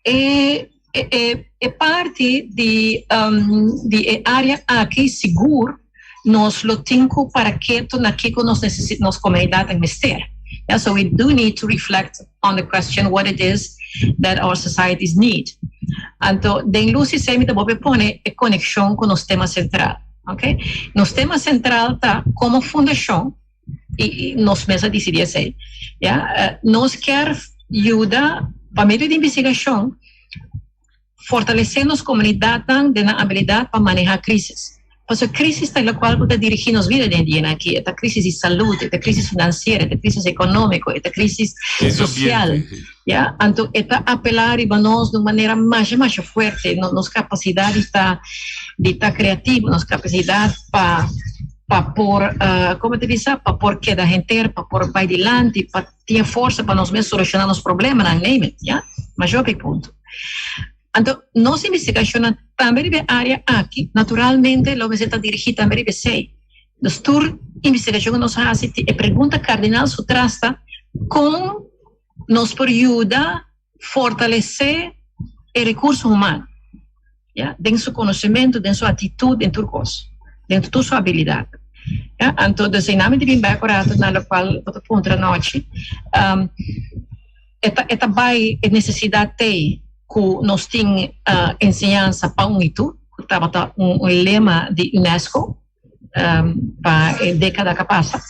e, e, e, e parti di, um, di e área aki sigur nos lo tin ku para ketu na kiko nos necesita nos komunidat mester. Yeah, so we do need to reflect on the question what it is that our societies need. Anto, den lus di esei mi ta bolbe pone e konekshon ku nos tema sentral. Okay? Nos tema sentral ta komo fundashon, i nos mes a disidí esei, ya, nos kier yuda pa medio di investigashon fortalesé nos komunidatnan den nan abilidat pa manehá krísis. Pasobra krísis ta lokual ku ta dirigí nos bida den dianan aki. E ta krísis di salud, e ta krísis finansiero, e ta krísis ekonómiko, e ta krísis sosial. Ya, anto e ta apelá riba nos di un manera masha masha fuerte. Nos kapasidat di ta di ta kreativo, nos kapasidat pa pa por, komo ta bisa, pa por keda henter, pa por bai dilanti, pa tin e forsa pa nos mes solushoná nos problemanan, name it, ya. Masha hopi punto. Anto, nos investigashonnan tambe riba e área aki, naturalmente lo mester ta dirigí tambe riba esei. Dus tur investigashon ku nos hasi, e pregunta kardinal su tras ta, kon nos por yuda fortalesé e rekurso humano, ya, den su konosementu, den su atitut, den tur kos, den tur su abilidat. Ya, anto, dus einan mi ta bin bek un rato na lokual bo ta puntra anochi. E ta e ta bai e nesesidat t'ei ku nos tin enseñansa pa un i tur, ku tabata un lema di UNESCO pa e dékada ku a pasa.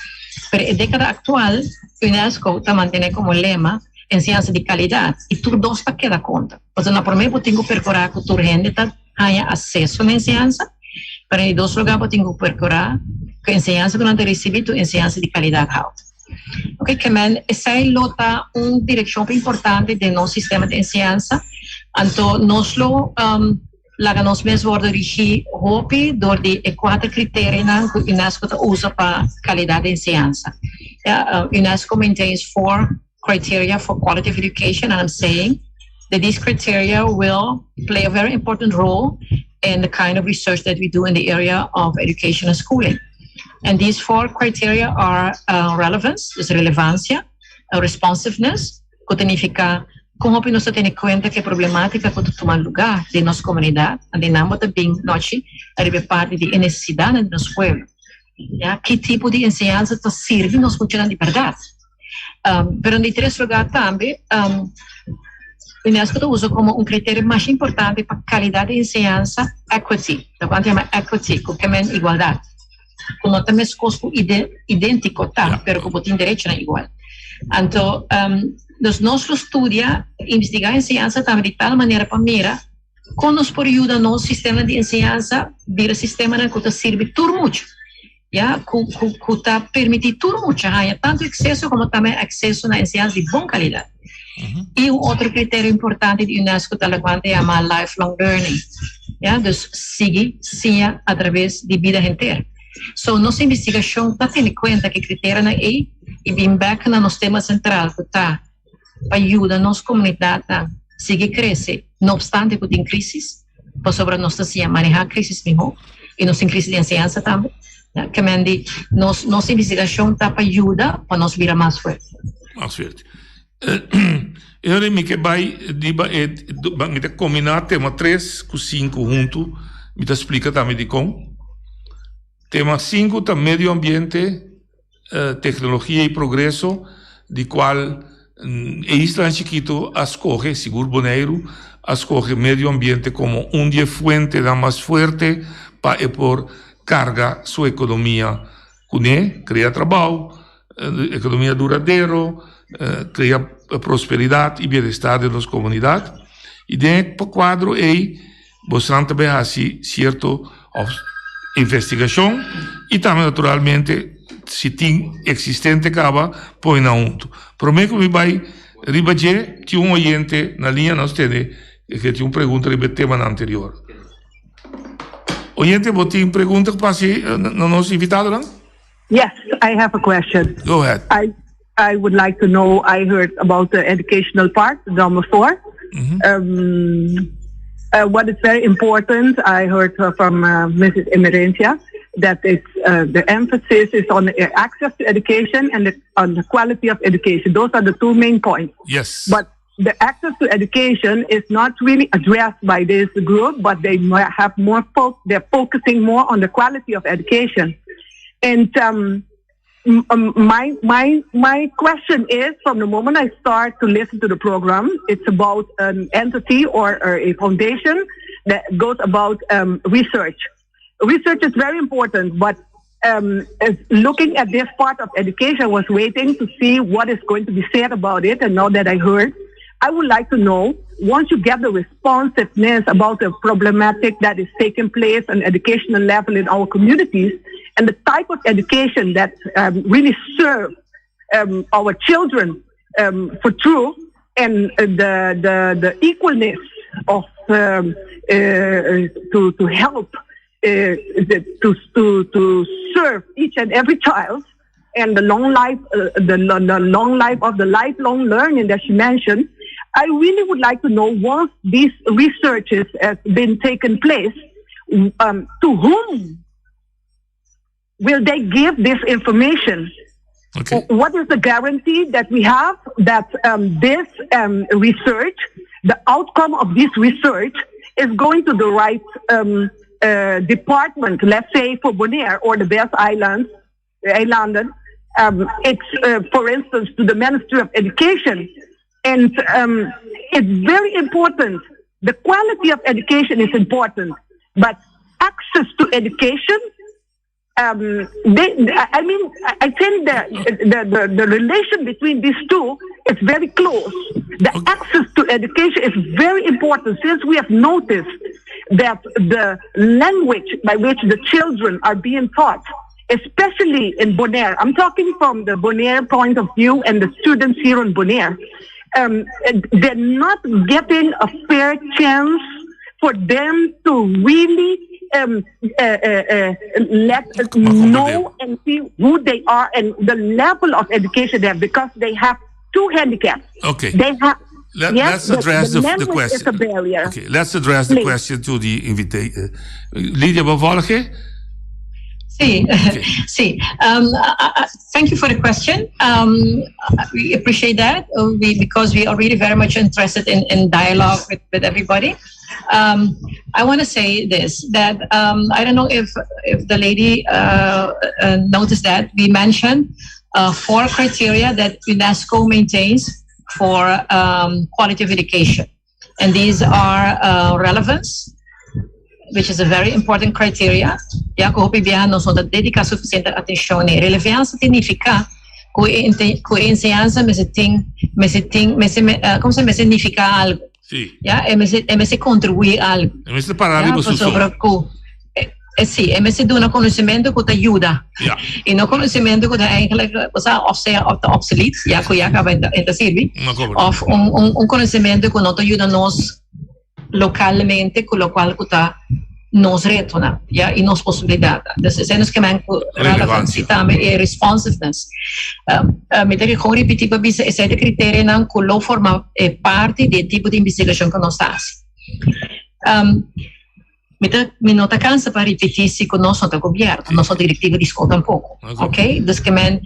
Pero e dékada aktual UNESCO ta mantené komo lema enseñansa di kalidat i tur dos ta keda konta. Pasobra na promé bo tin ku perkurá ku tur hende ta haña aseso na enseñansa, pero na di dos lugá bo tin ku perkurá ku enseñansa ku nan ta risibí ta un enseñansa di kalidat haltu. Ok, ke men esei lo ta un direkshon importante den nos sistema di enseñansa. Anto nos lo laga nos mes wòrdu rigí hopi dor di e kuater kriterionan ku UNESCO ta usa pa kalidat di enseñansa. Ya, UNESCO maintains four criteria for quality of education and I'm saying that these criteria will play a very important role in the kind of research that we do in the area of education and schooling. And these four criteria are uh, relevance, dus relevancia, uh, responsiveness, ku ta nifiká kon hopi nos ta tene kuenta ku e problemátika ku ta tuma lugá den nos komunidat, anto nan bo ta bin nochi riba e parti di e nesesidatnan di nos pueblo. Ya, ki tipo di enseñansa ta sirbi nos muchanan di bèrdat? Um, pero di tres lugá tambe, um, UNESCO ta usa komo un kriterio mas importante pa kalidat di enseñansa equity, loke nan ta yama equity, ku ke men igualdat. Ku no ta meskos ku idéntiko ta, pero ku bo tin derechonan igual. Anto, um, dus nos lo studia, investigá enseñansa tambe di tal manera pa mira kon nos por yuda nos sistema di enseñansa bira sistemanan ku ta sirbi tur mucha, ya, ku, ku, ku ta permití tur mucha haña tantu ekseso komo tambe akseso na enseñansa di bon kalidat. I un otro kriterio importante di UNESCO ta loke ta yama lifelong learning. Ya, dus sigui siña atraves di bida henter. So nos investigashon ta tene kuenta ku e kriterionan ei i bin bèk na nos tema sentral ku ta pa yuda nos komunidatnan sigui krese no opstante ku tin krisis, pasobra nos ta siña manehá krisis mihó i nos tin krisis di enseñansa tambe. Ya, ke men di nos nos investigashon ta pa yuda pa nos bira mas fuerte. Mas fuerte. E ora mi ke bai riba e mi ta kombiná tema tres ku sinku huntu, mi ta splika tambe dikon. Tema sinku ta medio ambiente, teknologia i progreso, di kual e islanan chikitu a skohe, sigur Boneiru, a skohe medio ambiente komo un di e fuentenan mas fuerte pa e por karga su ekonomia kuné, krea trabou, Ekonomia duradero, krea prosperidat i bienestar den nos komunidat. I den e kuadro ei bosnan ta bai hasi sierto òf investigashon i tambe naturalmente si tin eksistente kaba pone nan huntu. Promé ku mi bai riba dje tin un oyente na liña nos tene ke tin un pregunta riba e temanan anterior. Oyente bo tin pregunta ku pa hasi na nos invitadonan? Yes, I have a question. Go ahead. I I would like to know. I heard about the educational part, number 4. Mm -hmm. Um, What is very important, I heard from Mrs. Emerencia, that it's, the emphasis is on access to education and the, on the quality of education. Those are the two main points. Yes. But the access to education is not really addressed by this group, but they have more fo- they're focusing more on the quality of education. And my question is, from the moment I start to listen to the program, it's about an entity or a foundation that goes about research. Research is very important, but looking at this part of education, I was waiting to see what is going to be said about it. And now that I heard, I would like to know, once you get the responsiveness about the problematic that is taking place on educational level in our communities, and the type of education that really serves our children for true, and the equalness of to help to serve each and every child, and the long life, the long life of the lifelong learning that she mentioned. I really would like to know, once these researches has been taken place, to whom will they give this information? Okay. What is the guarantee that we have that this research, the outcome of this research, is going to the right department, let's say for Bonaire or the Best Islands, eilanden, it's, for instance, to the Ministry of Education. And it's very important. The quality of education is important, but access to education, I mean, I think that the relation between these two is very close. The access to education is very important, since we have noticed that the language by which the children are being taught, especially in Bonaire, I'm talking from the Bonaire point of view and the students here in Bonaire, they're not getting a fair chance for them to really let know and see who they are and the level of education they have, because they have two handicaps. Okay. They have Yes, let's address the the language question. is a barrier. Okay, let's address the Please. question to the invitation. Lydia, bo volg? Si. Thank you for the question. We appreciate that because we are really very much interested in dialogue with everybody. I want to say this, that I don't know if the lady noticed that we mentioned four criteria that UNESCO maintains for quality of education. And these are relevance, which is a very important criteria. Ya ku hopi biaha nos no ta dediká sufisiente atenshon na relevansia signifiká ku e enseñansa mester tin, kon mester signifiká algu. Ja, e mester kontribuí algu. E mester para Ja, riba su sobre ku si, e mester duna konosementu ku ta yuda. I no konosementu ku eigenlijk, o sea, of ta obsoleto, ya ku ya kaba e ta sirbi. No kobra. Of un konosementu ku no ta yuda nos lokalmente, ku lokual ku ta nos retonan, ja, i nos posibilidat. Dus esei nos ke men ku relevance Relevansia. Tambe e responsiveness. Mi tin ku ripití pa bisa esei ta kriterionan ku lo forma parti di tipo di investigashon ku nos ta hasi. Mi no ta kansa pa ripití si ku nos no ta gobièrnu, nos no ta direktiva di skol tampoko. Ok? Dus ke men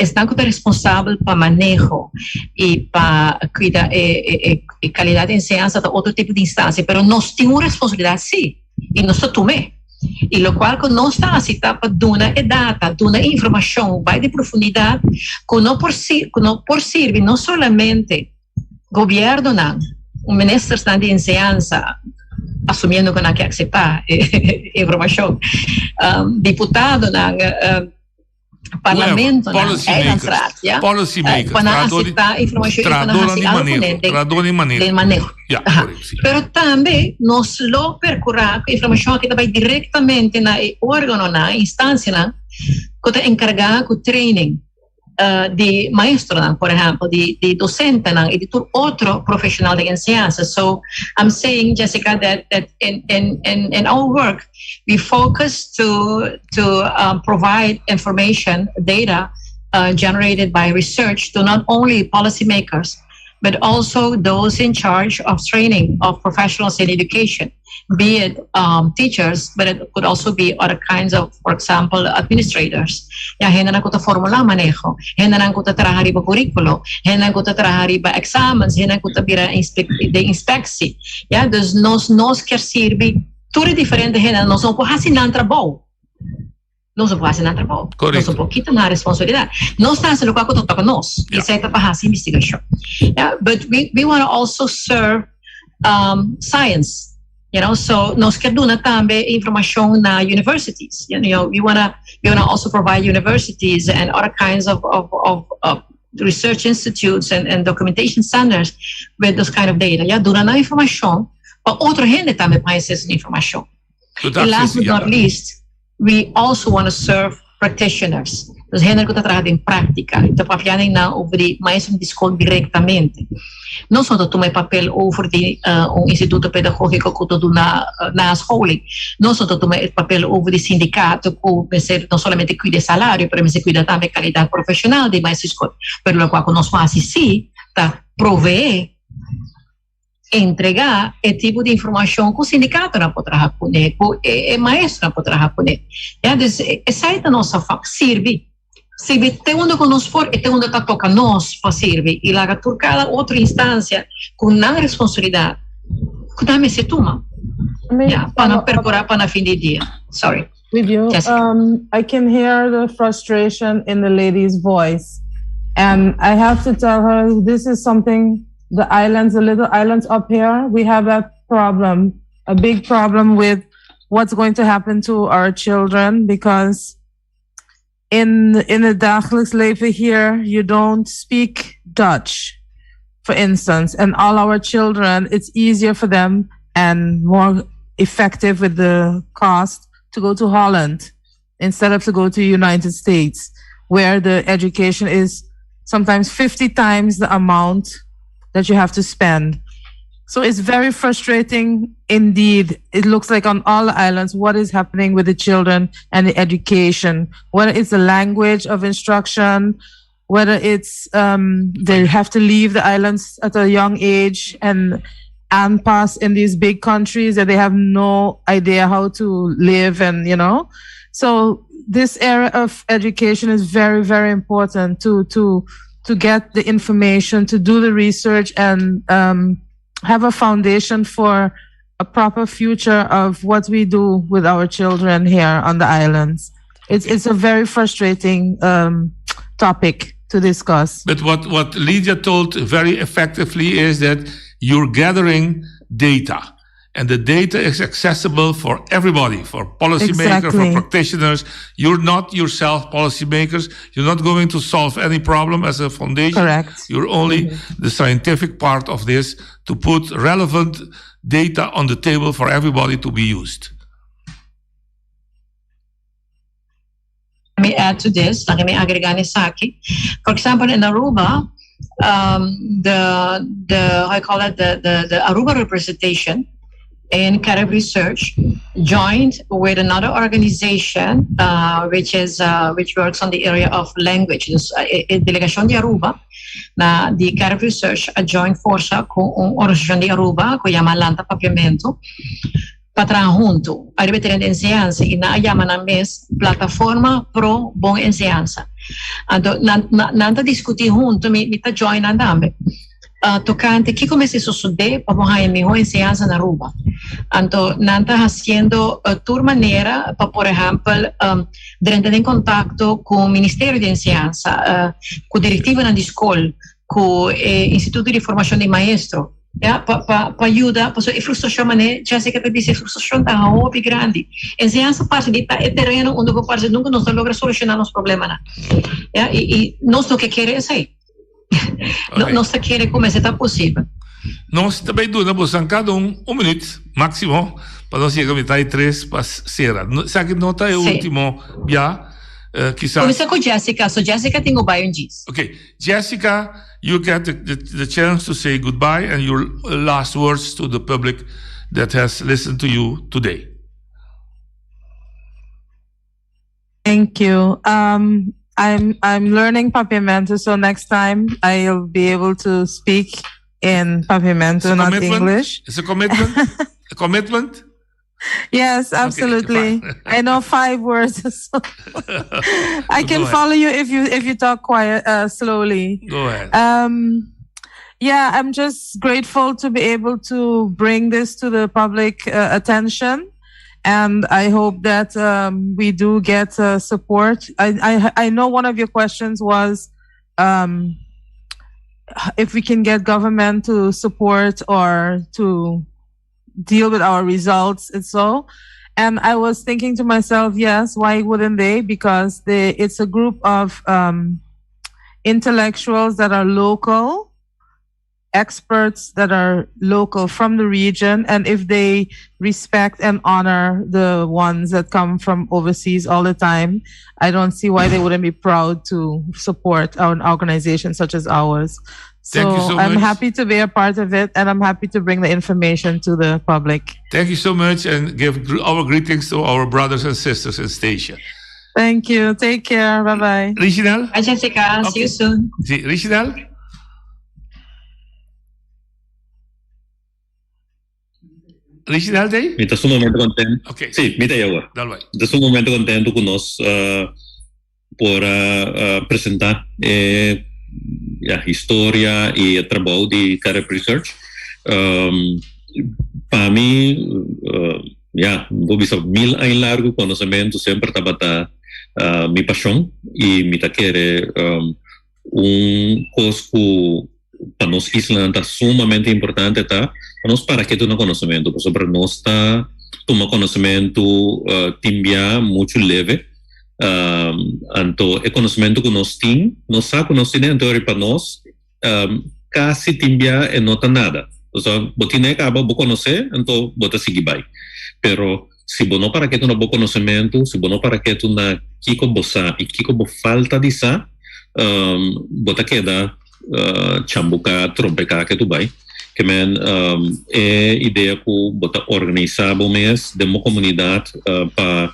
esnan ku ta responsabel pa maneho i pa kuida e kalidat di enseñansa ta otro tipo di instansia, pero nos tin un responsabilidat si, i nos ta tum'é. I lokual ku nos ta hasi ta pa duna e data, duna informashon, bai di profundidat, ku no por sirbi no solamente gobièrnunan, ministernan di enseñansa, asumiendo ku nan ke aseptá informashon, diputadonan, parlamentonan, Policy makers. Eilandsraad, ja? Policy makers. Pa nan aseptá informashon i pa nan hasi algu maneho. Trahadó di maneho. Den maneho. Ja, korekto, si. Pero tambe nos lo perkurá ku informashon aki bai direktamente na e órganonan, instansianan, ku ta enkargá ku training di maestronan, por ehèmpel, di dosentenan i di tur otro profeshonal di enseñansa. So I'm saying, Jessica, that in our work, we focus to provide information, data generated by research to not only policymakers, but also those in charge of training of professionals in education, be it um, teachers, but it could also be other kinds of, for example, administrators. Ya hendenan ku ta formulá maneho, hendenan ku ta traha riba kuríkulo, hendenan ku ta traha riba examens, hendenan ku ta bira de inspectie. Ya, dus nos nos kier sirbi tur e diferente hendenan, nos no por hasi nan trabou. Nos no por hasi nan trabou. Nos no por kita nan responsabilidad. Nos ta hasi lokual ku ta toka nos. Yeah. Esei ta pa hasi investigashon. Yeah, but we, we want to also serve um, science. You know, so nos kier duna tambe informashon na universities. You know, we wanna we wanna also provide universities and other kinds of, of, of, of research institutes and, and documentation centers with those kind of data. Ja, duna nan informashon pa otro hende tambe por haña acceso na informashon. And last but not least, we also want to serve practitioners. Dus hende ku ta traha den práktika. I ta papia den nan over di maestro di skol direktamente. Nos no ta tuma e papel over di un instituto pedagógiko ku ta duna nascholing. Nos no ta tuma e papel over di sindikato ku mester no solamente kuida e salario, pero mester kuida tambe e kalidat profeshonal di maestro di skol. Pero lokual ku nos por hasi sí ta proveé entregá e tipo di informashon ku sindikatonan por traha kuné, ku e maestronan por traha kuné. Ya, dus esei ta nos afan, sirbi. Sirbi te unda ku nos por i te unda ta toka nos pa sirbi i laga tur kada otro instansia ku nan responsabilidat ku nan mester tuma, ya, pa nan perkurá pa na fin di dia. Sorry. With you. Um, I can hear the frustration in the lady's voice. And I have to tell her this is something the islands, the little islands up here, we have a problem, a big problem with what's going to happen to our children because in in the dagelijks leven here, you don't speak Dutch, for instance, and all our children, it's easier for them and more effective with the cost to go to Holland instead of to go to United States, where the education is sometimes 50 times the amount that you have to spend. So it's very frustrating indeed. It looks like on all islands, what is happening with the children and the education, whether it's the language of instruction, whether it's um, they have to leave the islands at a young age and and pass in these big countries that they have no idea how to live and you know so this area of education is very very important to to to get the information to do the research and um, have a foundation for a proper future of what we do with our children here on the islands. It's it's a very frustrating um, topic to discuss. But what what Lydia told very effectively is that you're gathering data and the data is accessible for everybody, for policymakers, exactly. for practitioners. You're not yourself policymakers. You're not going to solve any problem as a foundation. Correct. You're only mm -hmm. the scientific part of this to put relevant data on the table for everybody to be used. Let me add to this, laat me agregar esaki. For example, in Aruba, um, the, the, I call it the, the, the Aruba representation in Carib Research joined with another organization uh, which is uh, which works on the area of language. Dus, uh, delegashon di Aruba na di Carib Research a join forsa ku un organisashon di Aruba ku yama Lanta Papiamento pa traha huntu ariba e tereno di enseñansa i nan a yama nan mes Plataforma Pro Bon Enseñansa. Anto nan nan ta diskutí huntu, mi mi ta join nan tambe, tokante kiko mester sosodé pa bo haña mihó enseñansa na Aruba. Anto nan ta hasiendo tur manera pa por ehèmpel drenta den kontakto ku Ministerio di Enseñansa, ku direktivonan di skol, ku e Instituto di Formashon di Maestro. Ya, pa, pa, pa yuda, pasobra e frustrashon, manera Jessica ta bisa, e frustrashon ta hopi grandi. Enseñansa parse di ta e tereno unda ku parse nunka nos ta logra solushoná nos problemanan. Ya, i, i nos no ke kere esei. No, nos ta kere ku mester ta posibel. Nos ta bai duna bosan kada un un minuut máksimo pa nos yega mitad di tres pa sera. Esaki no ta e último bia, kisas. Kuminsá ku Jessica, so Jessica tin ku bai un djis. Ok, Jessica. You get the, the, the chance to say goodbye and your last words to the public that has listened to you today. Thank you. Um, I'm I'm learning Papiamento, so next time I'll be able to speak in Papiamento, not English. It's a commitment. a commitment. Yes, absolutely. Okay, I know five words. So I can follow you if you if you talk quiet uh, slowly. Go ahead. Um, yeah, I'm just grateful to be able to bring this to the public uh, attention. And I hope that um, we do get uh, support. I, I, I know one of your questions was um, if we can get government to support or to deal with our results and so. And I was thinking to myself, yes, why wouldn't they? Because they, it's a group of um, intellectuals that are local, experts that are local from the region. And if they respect and honor the ones that come from overseas all the time, I don't see why they wouldn't be proud to support an organization such as ours. So, Thank you so I'm much. happy to be a part of it and I'm happy to bring the information to the public. Thank you so much and give our greetings to our brothers and sisters in Statia. Thank you. Take care. Bye bye. Reginald? Bye, Jessica. See you soon. Si, Reginald? Reginald, eh? Mi ta sumamente contento. Okay. Si, mi ta awor. Dal bai. Mi ta sumamente contento cu nos uh, por a uh, presenta eh, ja, historia y e trabou di Carib Research. Um, pa mi, uh, ja, bo bisa mil aña largo conocemento semper tabata uh, mi pasion y mi ta kere um, Un kos ku pa nos islanan ta sumamente importante ta pa nos para ketu na konosementu, pasobra nos ta tuma konosementu tin bia muchu leve. Anto e konosementu ku nos tin, nos sa ku nos tin e, anto pa nos kasi tin bia e no ta nada. Pasobra bo tin e kaba, bo konosé, anto bo ta sigui bai. Pero si bo no para ketu na bo konosementu, si bo no para ketu na kiko bo sa i kiko bo falta di sa, bo ta keda chambuká, trompeká ketu bai. Ke men e idea ku bo ta organisá bo mes den bo komunidat pa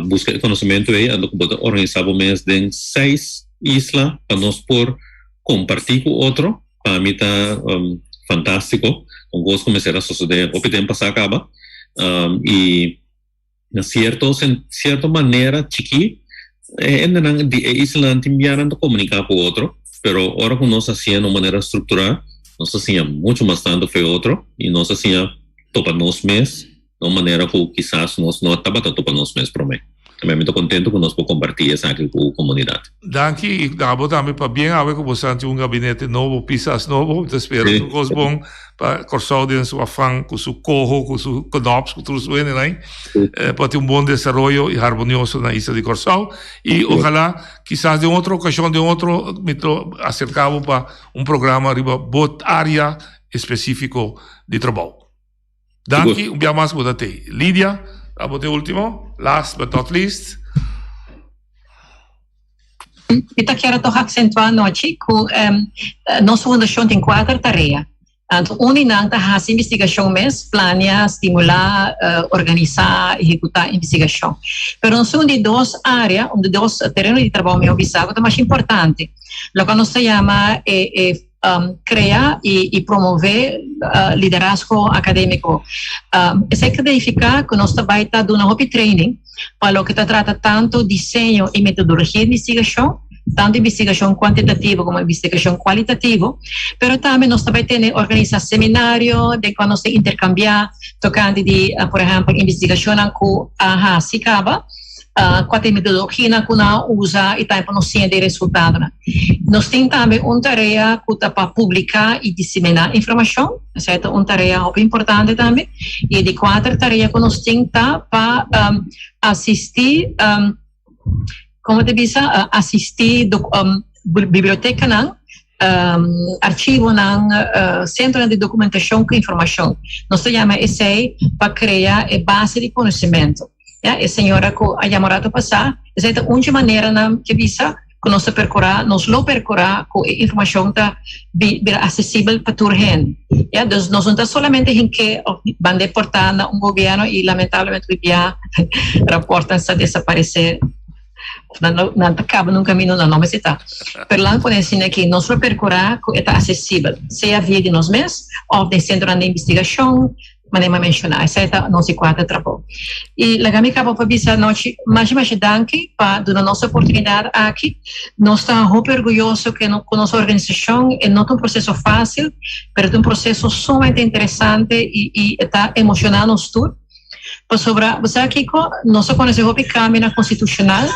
buska e konosementu ei, anto ku bo ta organisá bo mes den seis isla pa nos por kompartí ku otro, pa mi ta fantástiko. Un kos ku mester a sosodé hopi tempu pasá kaba. I na sierto sierto manera chikí e hendenan di e islanan tin bianan ta komuniká ku otro, pero ora ku nos hasié na un manera strukturá, nos ta siña muchu mas tantu for e otro i nos ta siña topa nos mes na un manera ku kisas nos no tabata topa nos mes promé. Tambe mi ta kontentu ku nos por kompartí esaki ku komunidat. Danki i abo tambe pabien awe ku bo sa tin un gabinete nobo, pisas nobo. Mi ta spera tur kos bon pa Kòrsou den su afan ku su koho, ku su knops, ku tur su hendenan pa tin un bon desaroyo i harmonioso na isla di Kòrsou. I ojalá kisas den otro okashon, den otro mi ta aserká bo pa un programa riba bo área espesífiko di trabou. Danki, un bia mas bo ta tei. Lidia, abo ta e ultimo, last but not least. Mi ta kier toch accentua anochi cu nos fundacion tin cuater tarea. Anto un di nan ta haci investigacion mes, plania, stimula, organisa, ehecuta investigacion. Pero nos un di dos area, un di dos tereno di trabou mihor bisa cu ta mas importante, loke nos ta yama e Crea y promove liderazgo academico. Esey ta significa cu nos ta bay ta duna hopi training pa loke ta trata tanto diseño y metodologia di investigacion, tanto investigacion cuantitativo como investigacion cualitativo, pero tambe nos ta bay tene organisa seminario den cua nos ta intercambia tocante di, por ehempel, investigacionnan cu a haci caba. Kua ta e metodologianan ku nan a usa i tambe pa nos siña di e resultadonan. Nos tin tambe un tarea ku ta pa publiká i diseminá informashon, esei ta un tarea hopi importante tambe. I e di kuater tarea ku nos tin ta pa asistí, komo ta bisa, asistí bibliotekanan, archivonan, sentronan di dokumentashon ku informashon. Nos ta yama esei pa krea e base di konosementu. Ya, e señora ku a yama rato pasá, esei ta un dje maneranan ke bisa ku nos ta perkurá, nos lo perkurá ku e informashon ta bira asesibel pa tur hende. Ya, dus nos no ta solamente hink'é òf band'é portá na un gobièrnu i lamentablemente hoy dia raportnan sa desaparesé. Of nan no, nan ta kaba na un kaminda nan no mester ta. Pero laga pone asina aki, nos lo perkurá ku e ta asesibel, sea via di nos mes òf den sentronan di investigashon, manera mi a menshoná. Esei ta nos di kuater trabou. I laga mi kaba pa bisa anochi masha masha danki pa duna nos e oportunidat aki. Nos ta hopi orguyoso ke ku nos organisashon. E no ta un proseso fásil, pero ta un proseso sumamente interesante i i e ta emoshoná nos tur. Pasobra bo sa kiko? Nos a konosé hopi kambionan konstitushonal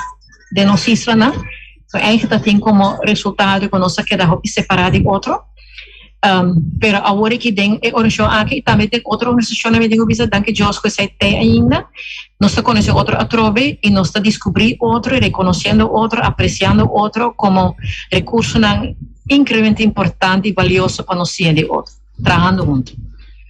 den nos islanan ku eigenlijk ta tin komo resultado ku nos a keda hopi separá di otro. Pero awor aki den e organisashon aki i tambe den otro organisashonnan mi tin ku bisa danki Dios ku esei t'ei ainda. Nos ta konosé otro atrobe i nos ta diskubrí otro i rekonosiendo otro, apresiando otro komo rekursonan inkreiblemente importante i balioso pa nos siña di otro, trahando huntu.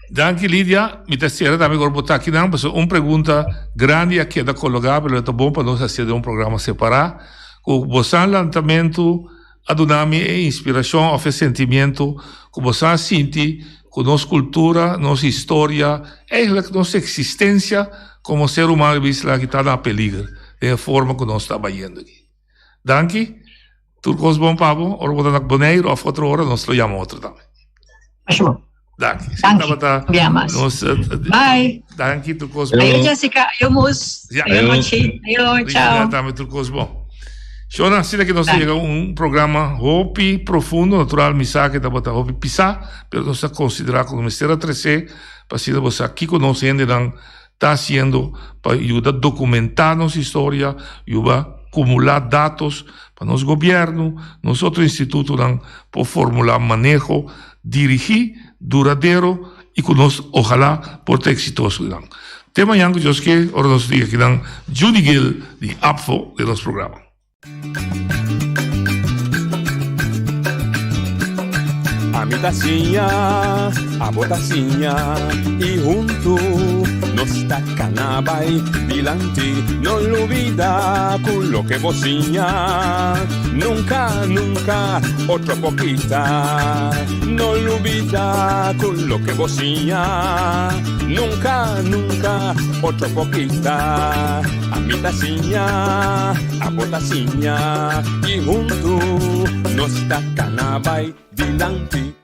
Danki Lidia, mi ta sera tambe ku bo ta akinan pasobra un pregunta grandi a keda kologá pero lo ta bon pa nos hasié den un programa separá ku bosan lantamentu a duna mi e inspirashon òf e sentimiento ku bosan a sinti ku nos kultura, nos historia, eigentlik nos eksistensia komo ser humano riba isla aki ta na peliger den e forma ku nos ta bayendo aki. Danki. Tur kos bon pa bo. Ora bo ta na Boneiru òf otro ora nos lo yama otro tambe. Masha bon. Danki. Danki. Tabata Bia mas. Nos, Bye. Danki, tur kos bon. Ayo Jessica, ayo Mus. Ja. Ayo Mochi. Ayo, ciao. Tambe tur kos bon. Shona, asina ke nos ta yega un programa hopi profundo, natural mi sa ke tabata hopi pisá, pero nos ta konsiderá ku nos mester a tresé pa asina bo sa kiko nos hendenan ta hasiendo pa yuda dokumentá nos historia, yuba kumulá datos pa nos gobièrnu, nos otro institutonan por formulá maneho dirigí, duradero i ku nos ojalá por ta eksitoso nan. Te mañan ku Dios ke, ora nos tin akinan Judy Gill di APFO den nos programa. Ami ta siña, abo ta siña i huntu nos ta kana bai dilanti. No lubida ku loke bo siña nunka, nunka otro por kita. No lubida ku loke bo siña nunka, nunka otro por kita. Ami ta siña, abo ta siña i huntu nos ta kana bai dilanti.